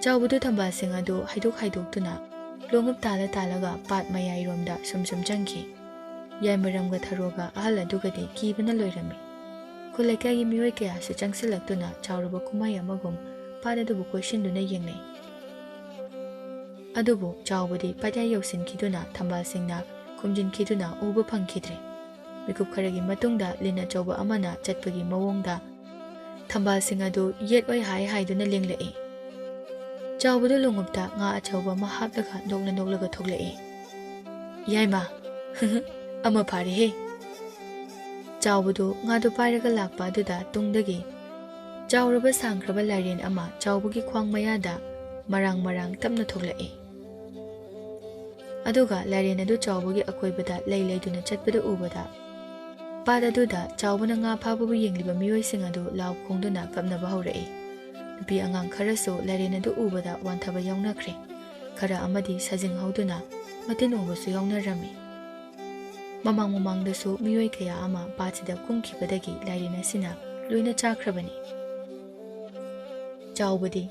ꯆꯥꯎꯕꯗꯨ ꯊꯝꯕꯥꯜꯁꯤꯡ ꯑꯗꯨ ꯍꯥꯏꯗꯣꯛ ꯍꯥꯏꯗꯣꯛꯇꯨꯅ ꯂꯣꯡꯎꯞ ꯇꯥꯜꯂ ꯇꯥꯜꯂꯒ ꯄꯥꯠ ꯃꯌꯥꯏꯔꯣꯝꯗ ꯁꯨꯝ ꯁꯨꯝ ꯆꯪꯈꯤ꯫ ꯌꯥꯏꯃꯔꯝꯒ ꯊꯔꯣꯒ ꯑꯍꯜ ꯑꯗꯨꯒꯗꯤ ꯀꯤꯕꯅ ꯂꯣꯏꯔꯝꯃꯤ꯫ ꯈꯨꯜ ꯂꯩꯀꯥꯏꯒꯤ ꯃꯤꯑꯣꯏ ꯀꯌꯥꯁꯨ ꯆꯪꯁꯤꯜꯂꯛꯇꯨꯅ ꯆꯥꯎꯔꯕ ꯀꯨꯝꯍꯩ ꯑꯃꯒꯨꯝ ꯄꯥꯠ ꯑꯗꯨꯕꯨ ꯀꯣꯏꯁꯤꯟꯗꯨꯅ ꯌꯦꯡꯅꯩ꯫ ꯑꯗꯨꯕꯨ ꯆꯥꯎꯕꯗꯤ ꯄꯥꯠꯌꯥꯏ ꯌꯧꯁꯤꯟꯈꯤꯗꯨꯅ ꯊꯝꯕꯥꯜꯁꯤꯡꯅ ꯈꯨꯝꯖꯤꯟꯈꯤꯗꯨꯅ ꯎꯕ ꯐꯪꯈꯤꯗ꯭ꯔꯦ꯫ ꯃꯤꯀꯨꯞ ꯈꯔꯒꯤ ꯃꯇꯨꯡꯗ ꯂꯤꯟ ꯑꯆꯧꯕ ꯑꯃꯅ ꯆꯠꯄꯒꯤ ꯃꯑꯣꯡꯗ ꯊꯝꯕꯥꯜꯁꯤꯡ ꯑꯗꯨ ꯌꯦꯠ ꯑꯣꯏ ꯍꯥꯏ ꯍꯥꯏꯗꯨꯅ ꯂꯦꯡꯂꯛꯏ꯫ ꯆꯥꯎꯕꯗꯨ ꯂꯣꯡꯎꯞꯇ ꯉꯥ ꯑꯆꯧꯕ ꯑꯃ ꯍꯥꯞꯂꯒ ꯅꯣꯛꯅ ꯅꯣꯛꯂꯒ ꯊꯣꯛꯂꯛꯏ꯫ "ꯌꯥꯏꯃ, ꯑꯃ ꯐꯥꯔꯦꯍꯦ!" ꯆꯥꯎꯕꯗꯨ ꯉꯥꯗꯨ ꯄꯥꯏꯔꯒ ꯂꯥꯛꯄ ꯑꯗꯨꯗ ꯇꯨꯡꯗꯒꯤ ꯆꯥꯎꯔꯕ ꯁꯥꯡꯈ꯭ꯔꯕ ꯂꯥꯏꯔꯦꯟ ꯑꯃ ꯆꯥꯎꯕꯒꯤ ꯈ꯭ꯋꯥꯡ ꯃꯌꯥꯗ ꯃꯔꯥꯡ ꯃꯔꯥꯡ ꯇꯞꯅ ꯊꯣꯛꯂꯛꯏ꯫ ꯑꯗꯨꯒ ꯂꯥꯏꯔꯦꯟ ꯑꯗꯨ ꯆꯥꯎꯕꯒꯤ ꯑꯀꯣꯏꯕꯗ ꯂꯩ ꯂꯩꯗꯨꯅ ꯆꯠꯄꯗꯨ ꯎꯕꯗ, ꯄꯥꯠ ꯑꯗꯨꯗ ꯆꯥꯎꯕꯅ ꯉꯥ ꯐꯥꯕꯕꯨ ꯌꯦꯡꯂꯤꯕ ꯃꯤꯑꯣꯏꯁꯤꯡ ꯑꯗꯨ ꯂꯥꯎ ꯈꯣꯡꯗꯨꯅ ꯀꯞꯅꯕ ꯍꯧꯔꯛꯏ꯫ ꯅꯨꯄꯤ ꯑꯉꯥꯡ ꯈꯔꯁꯨ ꯂꯥꯏꯔꯦꯟ ꯑꯗꯨ ꯎꯕꯗ ꯋꯥꯟꯊꯕ ꯌꯥꯎꯅꯈ꯭ꯔꯦ꯫ ꯈꯔ ꯑꯃꯗꯤ ꯁꯥꯖꯤꯡ ꯍꯧꯗꯨꯅ ꯃꯇꯤꯟ ꯎꯕꯁꯨ ꯌꯥꯎꯅꯔꯝꯃꯤ꯫ ꯃꯃꯥꯡ ꯃꯃꯥꯡꯗꯁꯨ ꯃꯤꯑꯣꯏ ꯀꯌꯥ ꯑꯃ ꯄꯥꯠꯁꯤꯗ ꯀꯨꯝꯈꯤꯕꯗꯒꯤ ꯂꯥꯏꯔꯦꯟ ꯑꯁꯤꯅ ꯂꯣꯏꯅ ꯆꯥꯈ꯭ꯔꯕꯅꯤ꯫ ꯆꯥꯎꯕꯗꯤ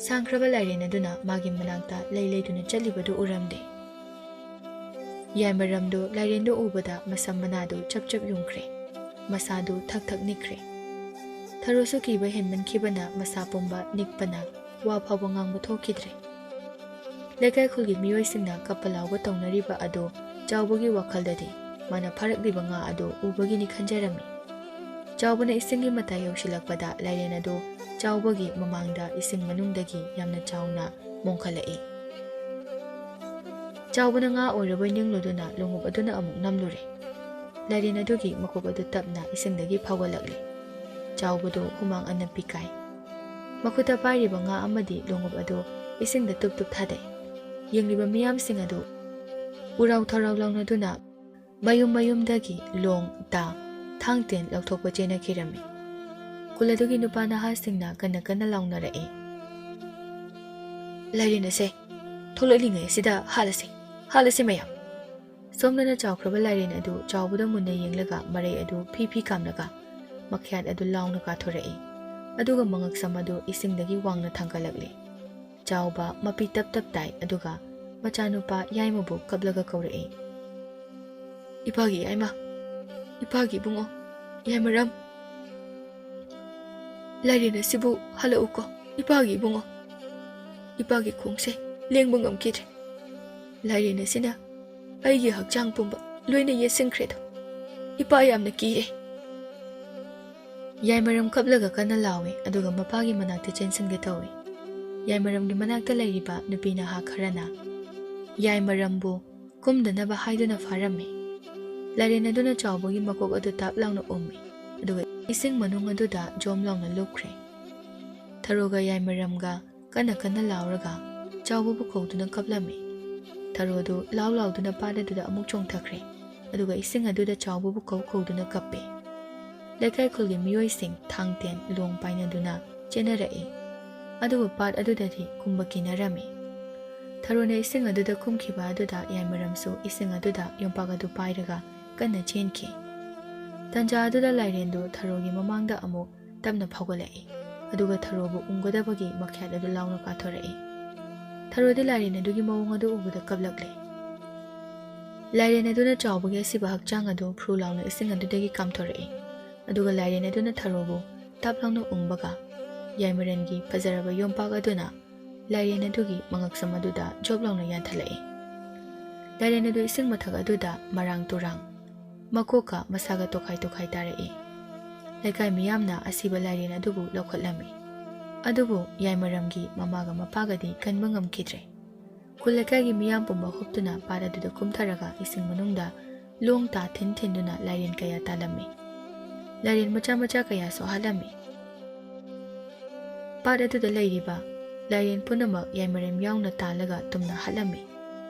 ꯁꯥꯡꯈ꯭ꯔꯕ ꯂꯥꯏꯔꯦꯟ ꯑꯗꯨꯅ ꯃꯥꯒꯤ ꯃꯅꯥꯛꯇ ꯂꯩ ꯂꯩꯗꯨꯅ ꯆꯠꯂꯤꯕꯗꯨ ꯎꯔꯝꯗꯦ꯫ ꯌꯥꯏꯃꯔꯝꯗꯨ ꯂꯥꯏꯔꯦꯟꯗꯨ ꯎꯕꯗ ꯃꯁꯝ ꯃꯅꯥꯗꯨ ꯆꯞ ꯆꯞ ꯌꯨꯡꯈ꯭ꯔꯦ, ꯃꯁꯥꯗꯨ ꯊꯛ ꯊꯛ ꯅꯤꯛꯈ꯭ꯔꯦ꯫ ꯊꯔꯣꯁꯨ ꯀꯤꯕ ꯍꯦꯟꯃꯟꯈꯤꯕꯅ ꯃꯁꯥ ꯄꯨꯝꯕ ꯅꯤꯛꯄꯅ ꯋꯥ ꯐꯥꯎꯕ ꯉꯥꯡꯕ ꯊꯣꯛꯈꯤꯗ꯭ꯔꯦ꯫ ꯂꯩꯀꯥꯏ ꯈꯨꯜꯒꯤ ꯃꯤꯑꯣꯏꯁꯤꯡꯅ ꯀꯞꯄ ꯂꯥꯎꯕ ꯇꯧꯅꯔꯤꯕ ꯑꯗꯨ ꯆꯥꯎꯕꯒꯤ ꯋꯥꯈꯜꯗꯗꯤ ꯃꯥꯅ ꯐꯥꯔꯛꯂꯤꯕ ꯉꯥ ꯑꯗꯨ ꯎꯕꯒꯤꯅꯤ ꯈꯟꯖꯔꯝꯃꯤ꯫ ꯆꯥꯎꯕꯅ ꯏꯁꯤꯡꯒꯤ ꯃꯇꯥꯏ ꯌꯧꯁꯤꯜꯂꯛꯄꯗ ꯂꯥꯏꯔꯦꯟ ꯑꯗꯨ ꯆꯥꯎꯕꯒꯤ ꯃꯃꯥꯡꯗ ꯏꯁꯤꯡ ꯃꯅꯨꯡꯗꯒꯤ ꯌꯥꯝꯅ ꯆꯥꯎꯅ ꯃꯣꯡꯈꯠꯂꯛꯏ꯫ ꯆꯥꯎꯕꯅ ꯉꯥ ꯑꯣꯏꯔꯕꯣꯏ ꯅꯤꯡꯂꯨꯗꯨꯅ ꯂꯣꯡꯎꯞ ꯑꯗꯨꯅ ꯑꯃꯨꯛ ꯅꯝꯂꯨꯔꯦ꯫ ꯂꯥꯏꯔꯦꯟ ꯑꯗꯨꯒꯤ ꯃꯀꯣꯛ ꯑꯗꯨ ꯇꯞꯅ ꯏꯁꯤꯡꯗꯒꯤ ꯐꯥꯎꯒꯠꯂꯛꯂꯤ꯫ ꯆꯥꯎꯕꯗꯨ ꯍꯨꯃꯥꯡ ꯑꯅꯞꯄꯤ ꯀꯥꯏ꯫ ꯃꯈꯨꯠꯇ ꯄꯥꯏꯔꯤꯕ ꯉꯥ ꯑꯃꯗꯤ ꯂꯣꯡꯎꯞ ꯑꯗꯨ ꯏꯁꯤꯡꯗ ꯇꯨꯞ ꯇꯨꯞ ꯊꯥꯗꯩ꯫ ꯌꯦꯡꯂꯤꯕ ꯃꯤꯌꯥꯝꯁꯤꯡ ꯑꯗꯨ ꯎꯔꯥꯎ ꯊꯔꯥꯎ ꯂꯥꯎꯅꯗꯨꯅ ꯃꯌꯨꯝ ꯃꯌꯨꯝꯗꯒꯤ ꯂꯣꯡ, ꯇꯥ, ꯊꯥꯡ ꯇꯦꯟ ꯂꯧꯊꯣꯛꯄ ꯆꯦꯟꯅꯈꯤꯔꯝꯃꯤ꯫ ꯈꯨꯜ ꯑꯗꯨꯒꯤ ꯅꯨꯄꯥ ꯅꯍꯥꯁꯤꯡꯅ ꯀꯟꯅ ꯀꯟꯅ ꯂꯥꯎꯅꯔꯛꯏ, "ꯂꯥꯏꯔꯦꯟ ꯑꯁꯦ ꯊꯣꯛꯂꯛꯂꯤꯉꯩ ꯑꯁꯤꯗ ꯍꯥꯠꯂꯁꯤ, ꯍꯥꯠꯂꯁꯤ ꯃꯌꯥꯝ!" ꯁꯣꯝꯗꯅ ꯆꯥꯎꯈ꯭ꯔꯕ ꯂꯥꯏꯔꯦꯟ ꯑꯗꯨ ꯆꯥꯎꯕꯗ ꯃꯨꯟꯅ ꯌꯦꯡꯂꯒ ꯃꯔꯩ ꯑꯗꯨ ꯐꯤ ꯐꯤ ꯀꯥꯝꯂꯒ ꯃꯈ꯭ꯌꯥꯠ ꯑꯗꯨ ꯂꯥꯎꯅ ꯀꯥꯊꯣꯔꯛꯏ꯫ ꯑꯗꯨꯒ ꯃꯉꯛꯁꯝ ꯑꯗꯨ ꯏꯁꯤꯡꯗꯒꯤ ꯋꯥꯡꯅ ꯊꯥꯡꯒꯠꯂꯛꯂꯤ꯫ ꯆꯥꯎꯕ ꯃꯄꯤ ꯇꯞ ꯇꯞ ꯇꯥꯏ, ꯑꯗꯨꯒ ꯃꯆꯥꯅꯨꯄꯥ ꯌꯥꯏꯃꯕꯨ ꯀꯞꯂꯒ ꯀꯧꯔꯛꯏ, "ꯏꯄꯥꯒꯤ ꯌꯥꯏꯃ, ꯏꯄꯥꯒꯤ ꯏꯕꯨꯡꯉꯣ, ꯌꯥꯏꯃꯔꯝ, ꯂꯥꯏꯔꯦꯟ ꯑꯁꯤꯕꯨ ꯍꯜꯂꯛꯎꯀꯣ, ꯏꯄꯥꯒꯤ ꯏꯕꯨꯡꯉꯣ꯫ ꯏꯄꯥꯒꯤ ꯈꯣꯡꯁꯦ ꯂꯦꯡꯕ ꯉꯝꯈꯤꯗ꯭ꯔꯦ꯫ ꯂꯥꯏꯔꯦꯟ ꯑꯁꯤꯅ ꯑꯩꯒꯤ ꯍꯛꯆꯥꯡ ꯄꯨꯝꯕ ꯂꯣꯏꯅ ꯌꯦꯠꯁꯤꯟꯈ꯭ꯔꯦꯗꯣ꯫ ꯏꯄꯥ ꯌꯥꯝꯅ ꯀꯤꯔꯦ꯫" ꯌꯥꯏꯃꯔꯝ ꯀꯞꯂꯒ ꯀꯟꯅ ꯂꯥꯎꯏ, ꯑꯗꯨꯒ ꯃꯄꯥꯒꯤ ꯃꯅꯥꯛꯇ ꯆꯦꯟꯁꯤꯟꯒꯦ ꯇꯧꯏ꯫ ꯌꯥꯏꯃꯔꯝꯒꯤ ꯃꯅꯥꯛꯇ ꯂꯩꯔꯤꯕ ꯅꯨꯄꯤ ꯅꯍꯥ ꯈꯔꯅ ꯌꯥꯏꯃꯔꯝꯕꯨ ꯀꯨꯝꯗꯅꯕ ꯍꯥꯏꯗꯨꯅ ꯐꯥꯔꯝꯃꯤ꯫ ꯂꯥꯏꯔꯦꯟ ꯑꯗꯨꯅ ꯆꯥꯎꯕꯒꯤ ꯃꯀꯣꯛ ꯑꯗꯨ ꯇꯥꯞ ꯂꯥꯎꯅ ꯎꯝꯃꯤ, ꯑꯗꯨꯒ ꯏꯁꯤꯡ ꯃꯅꯨꯡ ꯑꯗꯨꯗ ꯖꯣꯝ ꯂꯥꯎꯅ ꯂꯨꯞꯈ꯭ꯔꯦ꯫ ꯊꯔꯣꯒ ꯌꯥꯏꯃꯔꯝꯒ ꯀꯟꯅ ꯀꯟꯅ ꯂꯥꯎꯔꯒ ꯆꯥꯎꯕꯕꯨ ꯀꯧꯗꯨꯅ ꯀꯞꯂꯝꯃꯤ꯫ ꯊꯔꯣꯗꯨ ꯂꯥꯎ ꯂꯥꯎꯗꯨꯅ ꯄꯥꯠ ꯑꯗꯨꯗ ꯑꯃꯨꯛ ꯆꯣꯡꯊꯈ꯭ꯔꯦ, ꯑꯗꯨꯒ ꯏꯁꯤꯡ ꯑꯗꯨꯗ ꯆꯥꯎꯕꯕꯨ ꯀꯧ ꯀꯧꯗꯨꯅ ꯀꯞꯄꯦ꯫ ꯂꯩꯀꯥꯏ ꯈꯨꯜꯒꯤ ꯃꯤꯑꯣꯏꯁꯤꯡ ꯊꯥꯡ ꯇꯦꯟ ꯂꯣꯡ ꯄꯥꯏꯅꯗꯨꯅ ꯆꯦꯟꯅꯔꯛꯏ, ꯑꯗꯨꯕꯨ ꯄꯥꯠ ꯑꯗꯨꯗꯗꯤ ꯀꯨꯝꯕ ꯀꯤꯅꯔꯝꯃꯤ꯫ ꯊꯔꯣꯅ ꯏꯁꯤꯡ ꯑꯗꯨꯗ ꯀꯨꯝꯈꯤꯕ ꯑꯗꯨꯗ ꯌꯥꯏꯃꯔꯝꯁꯨ ꯏꯁꯤꯡ ꯑꯗꯨꯗ ꯌꯣꯝꯄꯥꯛ ꯑꯗꯨ ꯄꯥꯏꯔꯒ ꯀꯟꯅ ꯆꯦꯟꯈꯤ꯫ ꯇꯟꯖꯥ ꯑꯗꯨꯗ ꯂꯥꯏꯔꯦꯟꯗꯨ ꯊꯔꯣꯒꯤ ꯃꯃꯥꯡꯗ ꯑꯃꯨꯛ ꯇꯞꯅ ꯐꯥꯎꯒꯠꯂꯛꯏ, ꯑꯗꯨꯒ ꯊꯔꯣꯕꯨ ꯎꯝꯒꯗꯕꯒꯤ ꯃꯈ꯭ꯌꯥꯠ ꯑꯗꯨ ꯂꯥꯎꯅ ꯀꯥꯊꯣꯔꯛꯏ꯫ ꯊꯔꯣꯗꯤ ꯂꯥꯏꯔꯦꯟ ꯑꯗꯨꯒꯤ ꯃꯑꯣꯡ ꯑꯗꯨ ꯎꯕꯗ ꯀꯞꯂꯛꯂꯦ꯫ ꯂꯥꯏꯔꯦꯟ ꯑꯗꯨꯅ ꯆꯥꯎꯕꯒꯤ ꯑꯁꯤꯕ ꯍꯛꯆꯥꯡ ꯑꯗꯨ ꯐꯨꯔꯨ ꯂꯥꯎꯅ ꯏꯁꯤꯡ ꯑꯗꯨꯗꯒꯤ ꯀꯥꯝꯊꯣꯔꯛꯏ, ꯑꯗꯨꯒ ꯂꯥꯏꯔꯦꯟ ꯑꯗꯨꯅ ꯊꯔꯣꯕꯨ ꯇꯞ ꯂꯥꯎꯅ ꯎꯝꯕꯒ ꯌꯥꯏꯃꯔꯦꯟꯒꯤ ꯐꯖꯔꯕ ꯌꯣꯝꯄꯥꯛ ꯑꯗꯨꯅ ꯂꯥꯏꯔꯦꯟ ꯑꯗꯨꯒꯤ ꯃꯉꯛꯁꯝ ꯑꯗꯨꯗ ꯖꯣꯞ ꯂꯥꯎꯅ ꯌꯥꯟꯊꯠꯂꯛꯏ꯫ ꯂꯥꯏꯔꯦꯟ ꯑꯗꯨ ꯏꯁꯤꯡ ꯃꯊꯛ ꯑꯗꯨꯗ ꯃꯔꯥꯡ ꯇꯨꯔꯥꯡ ꯃꯀꯣꯛꯀ ꯃꯁꯥꯒ ꯇꯣꯈꯥꯏ ꯇꯣꯈꯥꯏ ꯇꯥꯔꯛꯏ꯫ ꯂꯩꯀꯥꯏ ꯃꯤꯌꯥꯝꯅ ꯑꯁꯤꯕ ꯂꯥꯏꯔꯦꯟ ꯑꯗꯨꯕꯨ ꯂꯧꯈꯠꯂꯝꯃꯤ, ꯑꯗꯨꯕꯨ ꯌꯥꯏꯃꯔꯝꯒꯤ ꯃꯃꯥꯒ ꯃꯄꯥꯒꯗꯤ ꯀꯟꯕ ꯉꯝꯈꯤꯗ꯭ꯔꯦ꯫ ꯈꯨꯜ ꯂꯩꯀꯥꯏꯒꯤ ꯃꯤꯌꯥꯝ ꯄꯨꯝꯕ ꯍꯨꯞꯇꯨꯅ ꯄꯥꯠ ꯑꯗꯨꯗ ꯀꯨꯝꯊꯔꯒ ꯏꯁꯤꯡ ꯃꯅꯨꯡꯗ ꯂꯣꯡ ꯇꯥ ꯊꯤꯟ ꯊꯤꯟꯗꯨꯅ ꯂꯥꯏꯔꯦꯟ ꯀꯌꯥ ꯇꯥꯂꯝꯃꯤ꯫ ꯂꯥꯏꯔꯦꯟ ꯃꯆꯥ ꯃꯆꯥ ꯀꯌꯥꯁꯨ ꯍꯥꯠꯂꯝꯃꯤ꯫ ꯄꯥꯠ ꯑꯗꯨꯗ ꯂꯩꯔꯤꯕ ꯂꯥꯏꯔꯦꯟ ꯄꯨꯝꯅꯃꯛ ꯌꯥꯏꯃꯔꯦꯝ ꯌꯥꯎꯅ ꯇꯥꯜꯂꯒ ꯇꯨꯝꯅ ꯍꯥꯠꯂꯝꯃꯤ꯫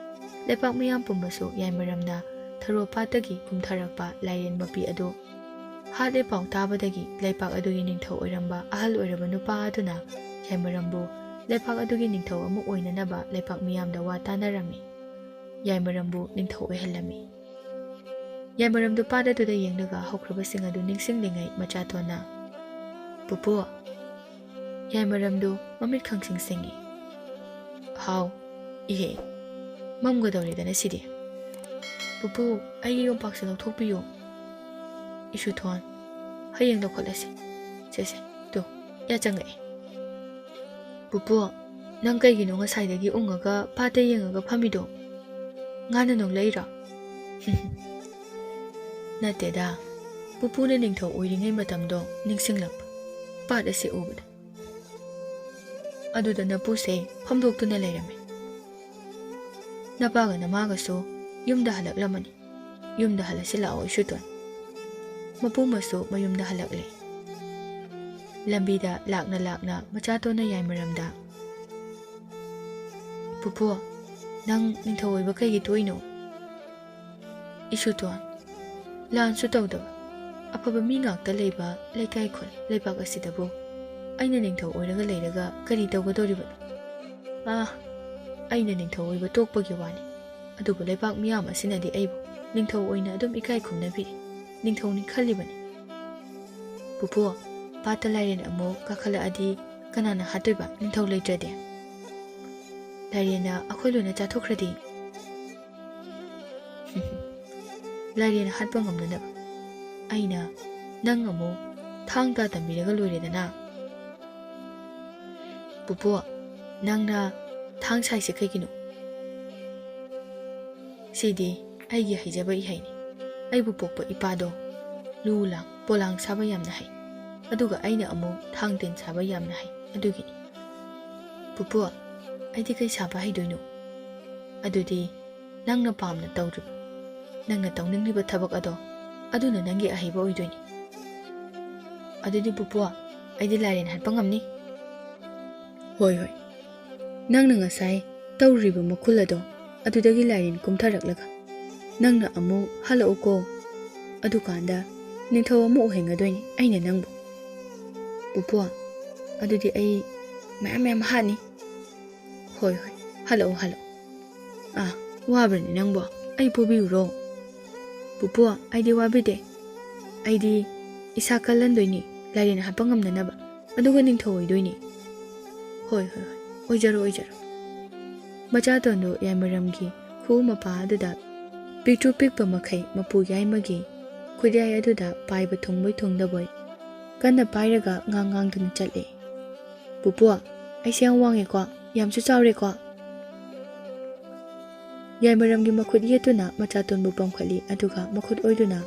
ꯂꯩꯄꯥꯛ ꯃꯤꯌꯥꯝ ꯄꯨꯝꯕꯁꯨ ꯌꯥꯏꯃꯔꯝꯅ ꯊꯔꯣ ꯄꯥꯠꯇꯒꯤ ꯀꯨꯝꯊꯔꯛꯄ ꯂꯥꯏꯔꯦꯟ ꯃꯄꯤ ꯑꯗꯨ ꯍꯥꯠꯂꯦ ꯄꯥꯎ ꯇꯥꯕꯗꯒꯤ ꯂꯩꯄꯥꯛ ꯑꯗꯨꯒꯤ ꯅꯤꯡꯊꯧ ꯑꯣꯏꯔꯝꯕ ꯑꯍꯜ ꯑꯣꯏꯔꯕ ꯅꯨꯄꯥ ꯑꯗꯨꯅ ꯌꯥꯏꯃꯔꯝꯕꯨ ꯂꯩꯄꯥꯛ ꯑꯗꯨꯒꯤ ꯅꯤꯡꯊꯧ ꯑꯃ ꯑꯣꯏꯅꯅꯕ ꯂꯩꯄꯥꯛ ꯃꯤꯌꯥꯝꯗ ꯋꯥ ꯇꯥꯅꯔꯝꯃꯤ꯫ ꯌꯥꯏꯃꯔꯝꯕꯨ ꯅꯤꯡꯊꯧ ꯑꯣꯏꯍꯜꯂꯝꯃꯤ꯫ ꯌꯥꯏꯃꯔꯝꯗꯨ ꯄꯥꯠ ꯑꯗꯨꯗ ꯌꯦꯡꯂꯒ ꯍꯧꯈ꯭ꯔꯕꯁꯤꯡ ꯑꯗꯨ ꯅꯤꯡꯁꯤꯡꯂꯤꯉꯩ ꯃꯆꯥꯇꯣꯟꯅ, "ꯄꯨꯄꯨ!" ꯌꯥꯏꯃꯔꯝꯗꯨ ꯃꯃꯤꯠ ꯈꯪꯁꯤꯡ ꯁꯤꯡꯏ꯫ "ꯍꯥꯎ, ꯏꯍꯦ, ꯃꯝꯒꯗꯧꯔꯦꯗꯅ ꯁꯤꯗꯤ꯫ ꯄꯨꯄꯨ, ꯑꯩꯒꯤ ꯌꯣꯝꯄꯥꯛꯁꯦ ꯂꯧꯊꯣꯛꯄꯤꯌꯨ꯫ ꯏꯁꯨꯊꯣꯟ, ꯍꯌꯦꯡ ꯂꯧꯈꯠꯂꯁꯤ꯫ ꯁꯦ, ꯁꯦ, ꯇꯨ, ꯌꯥ ꯆꯪꯉꯛꯑꯦ꯫ ꯄꯨꯄꯨ, ꯅꯪ ꯀꯩꯒꯤꯅꯣ ꯉꯁꯥꯏꯗꯒꯤ ꯎꯪꯉꯒ ꯄꯥꯠꯇ ꯌꯦꯡꯉꯒ ꯐꯝꯃꯤꯗꯣ? ꯉꯥꯅ ꯅꯣꯛꯂꯛꯏꯔꯣ?" "ꯅꯠꯇꯦꯗ, ꯄꯨꯄꯨꯅ ꯅꯤꯡꯊꯧ ꯑꯣꯏꯔꯤꯉꯩ ꯃꯇꯝꯗꯣ ꯅꯤꯡꯁꯤꯡꯂꯛꯄ꯫ ꯄꯥꯠ ꯑꯁꯤ ꯎꯕꯗ꯫ ꯑꯗꯨꯗ ꯅꯄꯨꯁꯦ ꯐꯝꯗꯣꯛꯇꯨꯅ ꯂꯩꯔꯝꯃꯤ꯫ ꯅꯄꯥꯒ ꯅꯃꯥꯒꯁꯨ ꯌꯨꯝꯗ ꯍꯜꯂꯛꯂꯝꯃꯅꯤ꯫ ꯌꯨꯝꯗ ꯍꯜꯂꯁꯤ ꯂꯥꯛꯑꯣ, ꯏꯁꯨꯇꯣꯟ꯫ ꯃꯄꯨꯝꯃꯁꯨ ꯃꯌꯨꯝꯗ ꯍꯜꯂꯛꯂꯦ꯫ ꯂꯝꯕꯤꯗ ꯂꯥꯛꯅ ꯂꯥꯛꯅ ꯃꯆꯥꯇꯣꯟꯅ ꯌꯥꯏꯃꯔꯝꯗ, "ꯄꯨꯄꯨ, ꯅꯪ ꯅꯤꯡꯊꯧ ꯑꯣꯏꯕ ꯀꯩꯒꯤ ꯇꯣꯛꯏꯅꯣ?" "ꯏꯁꯨꯇꯣꯟ, ꯂꯥꯟꯁꯨ ꯇꯧꯗꯕ, ꯑꯐꯕ ꯃꯤ ꯉꯥꯛꯇ ꯂꯩꯕ ꯂꯩꯀꯥꯏ ꯈꯨꯜ ꯂꯩꯕꯥꯛ ꯑꯁꯤꯗꯕꯨ ꯑꯩꯅ ꯅꯤꯡꯊꯧ ꯑꯣꯏꯔꯒ ꯂꯩꯔꯒ ꯀꯔꯤ ꯇꯧꯒꯗꯧꯔꯤꯕꯅꯣ? ꯑꯥ, ꯑꯩꯅ ꯅꯤꯡꯊꯧ ꯑꯣꯏꯕ ꯇꯣꯛꯄꯒꯤ ꯋꯥꯅꯤ, ꯑꯗꯨꯕꯨ ꯂꯩꯕꯥꯛ ꯃꯤꯌꯥꯝ ꯑꯁꯤꯅꯗꯤ ꯑꯩꯕꯨ ꯅꯤꯡꯊꯧ ꯑꯣꯏꯅ ꯑꯗꯨꯝ ꯏꯀꯥꯏ ꯈꯨꯝꯅꯕꯤꯔꯤ, ꯅꯤꯡꯊꯧꯅꯤ ꯈꯜꯂꯤꯕꯅꯤ꯫ ꯄꯨꯄꯨ, ꯄꯥꯠꯇ ꯂꯥꯏꯔꯦꯟ ꯑꯃꯨꯛ ꯀꯥꯈꯠꯂꯛꯑꯗꯤ ꯀꯅꯥꯅ ꯍꯥꯠꯇꯣꯏꯕ, ꯅꯤꯡꯊꯧ ꯂꯩꯇ꯭ꯔꯗꯤ? ꯂꯥꯏꯔꯦꯟꯅ ꯑꯩꯈꯣꯏ ꯂꯣꯏꯅ ꯆꯥꯊꯣꯛꯈ꯭ꯔꯗꯤ?" "ꯂꯥꯏꯔꯦꯟ ꯍꯥꯠꯄ ꯉꯝꯅꯅꯕ ꯑꯩꯅ ꯅꯪ ꯑꯃꯨꯛ ꯊꯥꯡ ꯇꯥ ꯇꯝꯕꯤꯔꯒ ꯂꯣꯏꯔꯦꯗꯅ꯫" "ꯄꯨꯄꯨ, ꯅꯪꯅ ꯊꯥꯡ ꯁꯥꯏꯁꯦ ꯀꯩꯒꯤꯅꯣ?" "ꯁꯤꯗꯤ ꯑꯩꯒꯤ ꯍꯩꯖꯕ ꯏꯍꯩꯅꯤ꯫ ꯑꯩꯕꯨ ꯄꯣꯛꯄ ꯏꯄꯥꯗꯣ ꯂꯨ ꯂꯥꯡ ꯄꯣꯂꯥꯡ ꯁꯥꯕ ꯌꯥꯝꯅ ꯍꯩ, ꯑꯗꯨꯒ ꯑꯩꯅ ꯑꯃꯨꯛ ꯊꯥꯡ ꯇꯤꯟ ꯁꯥꯕ ꯌꯥꯝꯅ ꯍꯩ, ꯑꯗꯨꯒꯤꯅꯤ꯫" "ꯄꯨꯄꯨ, ꯑꯩꯗꯤ ꯀꯩ ꯁꯥꯕ ꯍꯩꯗꯣꯏꯅꯣ?" "ꯑꯗꯨꯗꯤ ꯅꯪꯅ ꯄꯥꯝꯅ ꯇꯧꯔꯤꯕ, ꯅꯪꯅ ꯇꯧꯅꯤꯡꯂꯤꯕ ꯊꯕꯛ ꯑꯗꯣ, ꯑꯗꯨꯅ ꯅꯪꯒꯤ ꯑꯍꯩꯕ ꯑꯣꯏꯗꯣꯏꯅꯤ꯫" "ꯑꯗꯨꯗꯤ ꯄꯨꯄꯨ, ꯑꯩꯗꯤ ꯂꯥꯏꯔꯦꯟ ꯍꯥꯠꯄ ꯉꯝꯅꯤ?" "ꯍꯣꯏ, ꯍꯣꯏ, ꯅꯪꯅ ꯉꯁꯥꯏ ꯇꯧꯔꯨꯔꯤꯕ ꯃꯈꯨꯜ ꯑꯗꯣ, ꯑꯗꯨꯗꯒꯤ ꯂꯥꯏꯔꯦꯟ ꯀꯨꯝꯊꯔꯛꯂꯒ ꯅꯪꯅ ꯑꯃꯨꯛ ꯍꯜꯂꯛꯎꯀꯣ꯫ ꯑꯗꯨꯀꯥꯟꯗ ꯅꯤꯡꯊꯧ ꯑꯃ ꯑꯣꯏꯍꯟꯒꯗꯣꯏꯅꯤ ꯑꯩꯅ ꯅꯪꯕꯨ꯫" "ꯄꯨꯄꯨ, ꯑꯗꯨꯗꯤ ꯑꯩ ꯃꯌꯥꯝ ꯃꯌꯥꯝ ꯍꯥꯠꯅꯤ꯫" "ꯍꯣꯏ, ꯍꯣꯏ, ꯍꯜꯂꯛꯑꯣ, ꯍꯜꯂꯛꯑꯣ꯫ ꯑꯥ, ꯋꯥꯕ꯭ꯔꯅꯦ ꯅꯪꯕꯣ? ꯑꯩ ꯄꯨꯕꯤꯌꯨꯔꯣ?" "ꯄꯨꯄꯨ, ꯑꯩꯗꯤ ꯋꯥꯕꯤꯗꯦ꯫ ꯑꯩꯗꯤ ꯏꯁꯥ ꯀꯜꯍꯟꯗꯣꯏꯅꯤ, ꯂꯥꯏꯔꯦꯟ ꯍꯥꯠꯄ ꯉꯝꯅꯅꯕ, ꯑꯗꯨꯒ ꯅꯤꯡꯊꯧ ꯑꯣꯏꯗꯣꯏꯅꯤ꯫" "ꯍꯣꯏ, ꯍꯣꯏ, ꯍꯣꯏ, ꯑꯣꯏꯖꯔꯣ, ꯑꯣꯏꯖꯔꯣ꯫" ꯃꯆꯥꯇꯣꯟꯗꯣ ꯌꯥꯏꯃꯔꯝꯒꯤ ꯈꯨꯎ ꯃꯄꯥ ꯑꯗꯨꯗ ꯄꯤꯛꯇ꯭ꯔꯨ ꯄꯤꯛꯄ ꯃꯈꯩ ꯃꯄꯨ ꯌꯥꯏꯃꯒꯤ ꯈꯨꯠꯌꯥꯏ ꯑꯗꯨꯗ ꯄꯥꯏꯕ ꯊꯨꯡꯕꯣꯏ ꯊꯨꯡꯗꯕꯣꯏ ꯀꯟꯅ ꯄꯥꯏꯔꯒ ꯉꯥꯡ ꯉꯥꯡꯗꯨꯅ ꯆꯠꯂꯦ꯫ "ꯄꯨꯄꯨ, ꯑꯩꯁꯦ ꯌꯥꯝ ꯋꯥꯡꯉꯦꯀꯣ, ꯌꯥꯝꯁꯨ ꯆꯥꯎꯔꯦꯀꯣ?" ꯌꯥꯏꯃꯔꯝꯒꯤ ꯃꯈꯨꯠ ꯌꯦꯠꯇꯨꯅ ꯃꯆꯥꯇꯣꯟꯕꯨ ꯄꯝꯈꯠꯂꯤ, ꯑꯗꯨꯒ ꯃꯈꯨꯠ ꯑꯣꯏꯗꯨꯅ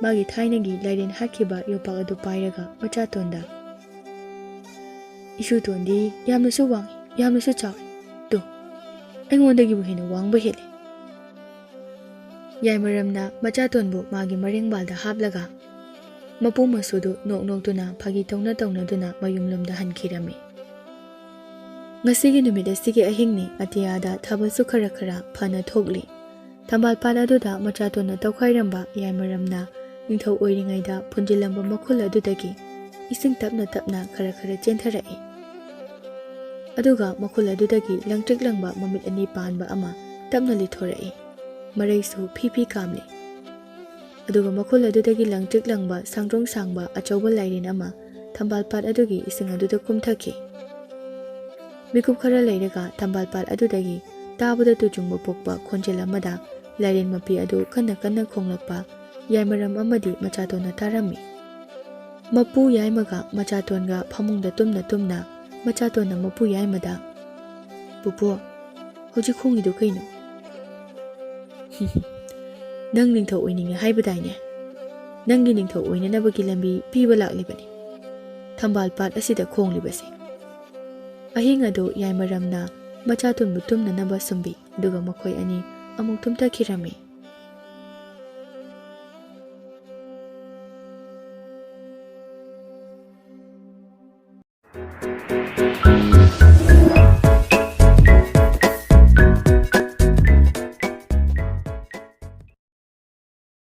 ꯃꯥꯒꯤ ꯊꯥꯏꯅꯒꯤ ꯂꯥꯏꯔꯦꯟ ꯍꯥꯠꯈꯤꯕ ꯌꯣꯄꯥꯛ ꯑꯗꯨ ꯄꯥꯏꯔꯒ ꯃꯆꯥꯇꯣꯟꯗ, "ꯏꯁꯨꯇꯣꯟꯗꯤ ꯌꯥꯝꯅꯁꯨ ꯋꯥꯡꯏ, ꯌꯥꯝꯅꯁꯨ ꯆꯥꯎꯏ꯫ ꯇꯨ, ꯑꯩꯉꯣꯟꯗꯒꯤꯕꯨ ꯍꯦꯟꯅ ꯋꯥꯡꯕ ꯍꯦꯜꯂꯤ꯫" ꯌꯥꯏꯃꯔꯝꯅ ꯃꯆꯥꯇꯣꯟꯕꯨ ꯃꯥꯒꯤ ꯃꯔꯦꯡꯕꯥꯜꯗ ꯍꯥꯞꯂꯒ ꯃꯄꯨ ꯃꯁꯨꯗꯨ ꯅꯣꯛ ꯅꯣꯛꯇꯨꯅ ꯐꯥꯒꯤ ꯇꯧꯅ ꯇꯧꯅꯗꯨꯅ ꯃꯌꯨꯝꯂꯣꯝꯗ ꯍꯟꯈꯤꯔꯝꯃꯤ꯫ ꯉꯁꯤꯒꯤ ꯅꯨꯃꯤꯠ ꯑꯁꯤꯒꯤ ꯑꯍꯤꯡꯅꯤ꯫ ꯑꯇꯤꯌꯥꯗ ꯊꯥꯕꯜꯁꯨ ꯈꯔ ꯈꯔ ꯐꯅ ꯊꯣꯛꯂꯤ꯫ ꯊꯝꯕꯥꯜ ꯄꯥꯠ ꯑꯗꯨꯗ ꯃꯆꯥꯇꯣꯟꯅ ꯇꯧꯈꯥꯏꯔꯝꯕ ꯌꯥꯏꯃꯔꯝꯅ ꯅꯤꯡꯊꯧ ꯑꯣꯏꯔꯤꯉꯩꯗ ꯐꯨꯟꯖꯤꯜꯂꯝꯕ ꯃꯈꯨꯜ ꯑꯗꯨꯗꯒꯤ ꯏꯁꯤꯡ ꯇꯞꯅ ꯇꯞꯅ ꯈꯔ ꯈꯔ ꯆꯦꯟꯊꯔꯛꯏ꯫ ꯑꯗꯨꯒ ꯃꯈꯨꯜ ꯑꯗꯨꯗꯒꯤ ꯂꯪꯇ꯭ꯔꯤꯛ ꯂꯪꯕ ꯃꯃꯤꯠ ꯑꯅꯤ ꯄꯥꯟꯕ ꯑꯃ ꯇꯞꯅ ꯂꯤꯊꯣꯔꯛꯏ꯫ ꯃꯔꯩꯁꯨ ꯐꯤ ꯐꯤ ꯀꯥꯝꯂꯤ꯫ ꯑꯗꯨꯒ ꯃꯈꯨꯜ ꯑꯗꯨꯗꯒꯤ ꯂꯪꯇ꯭ꯔꯤꯛ ꯂꯪꯕ ꯁꯥꯡꯗ꯭ꯔꯣꯡ ꯁꯥꯡꯕ ꯑꯆꯧꯕ ꯂꯥꯏꯔꯦꯟ ꯑꯃ ꯊꯝꯕꯥꯜ ꯄꯥꯠ ꯑꯗꯨꯒꯤ ꯏꯁꯤꯡ ꯑꯗꯨꯗ ꯀꯨꯝꯊꯈꯤ꯫ ꯃꯤꯀꯨꯞ ꯈꯔ ꯂꯩꯔꯒ ꯊꯝꯕꯥꯜ ꯄꯥꯠ ꯑꯗꯨꯗꯒꯤ ꯇꯥꯕꯗ ꯇꯨꯆꯨꯡꯕ ꯄꯣꯛꯄ ꯈꯣꯟꯖꯦꯜ ꯑꯃꯗ ꯂꯥꯏꯔꯦꯟ ꯃꯄꯤ ꯑꯗꯨ ꯀꯟꯅ ꯀꯟꯅ ꯈꯣꯡꯂꯛꯄ ꯌꯥꯏꯃꯔꯝ ꯑꯃꯗꯤ ꯃꯆꯥꯇꯣꯟꯅ ꯇꯥꯔꯝꯃꯤ꯫ ꯃꯄꯨ ꯌꯥꯏꯃꯒ ꯃꯆꯥꯇꯣꯟꯒ ꯐꯃꯨꯡꯗ ꯇꯨꯝꯅ ꯇꯨꯝꯅ ꯃꯆꯥꯇꯣꯟꯅ ꯃꯄꯨ ꯌꯥꯏꯃꯗ, "ꯄꯨꯄꯨ, ꯍꯧꯖꯤꯛ ꯈꯣꯡꯉꯤꯗꯨ ꯀꯩꯅꯣ?" "ꯅꯪ ꯅꯤꯡꯊꯧ ꯑꯣꯏꯅꯤꯡꯉꯦ ꯍꯥꯏꯕꯗꯥꯏꯅꯦ? ꯅꯪꯒꯤ ꯅꯤꯡꯊꯧ ꯑꯣꯏꯅꯅꯕꯒꯤ ꯂꯝꯕꯤ ꯄꯤꯕ ꯂꯥꯛꯂꯤꯕꯅꯤ ꯊꯝꯕꯥꯜ ꯄꯥꯠ ꯑꯁꯤꯗ ꯈꯣꯡꯂꯤꯕꯁꯦ꯫" ꯑꯍꯤꯡ ꯑꯗꯨ ꯌꯥꯏꯃꯔꯝꯅ ꯃꯆꯥꯇꯣꯟꯕꯨ ꯇꯨꯝꯅꯅꯕ ꯁꯨꯝꯕꯤ, ꯑꯗꯨꯒ ꯃꯈꯣꯏ ꯑꯅꯤ ꯑꯃꯨꯛ ꯇꯨꯝꯊꯈꯤꯔꯝꯃꯤ꯫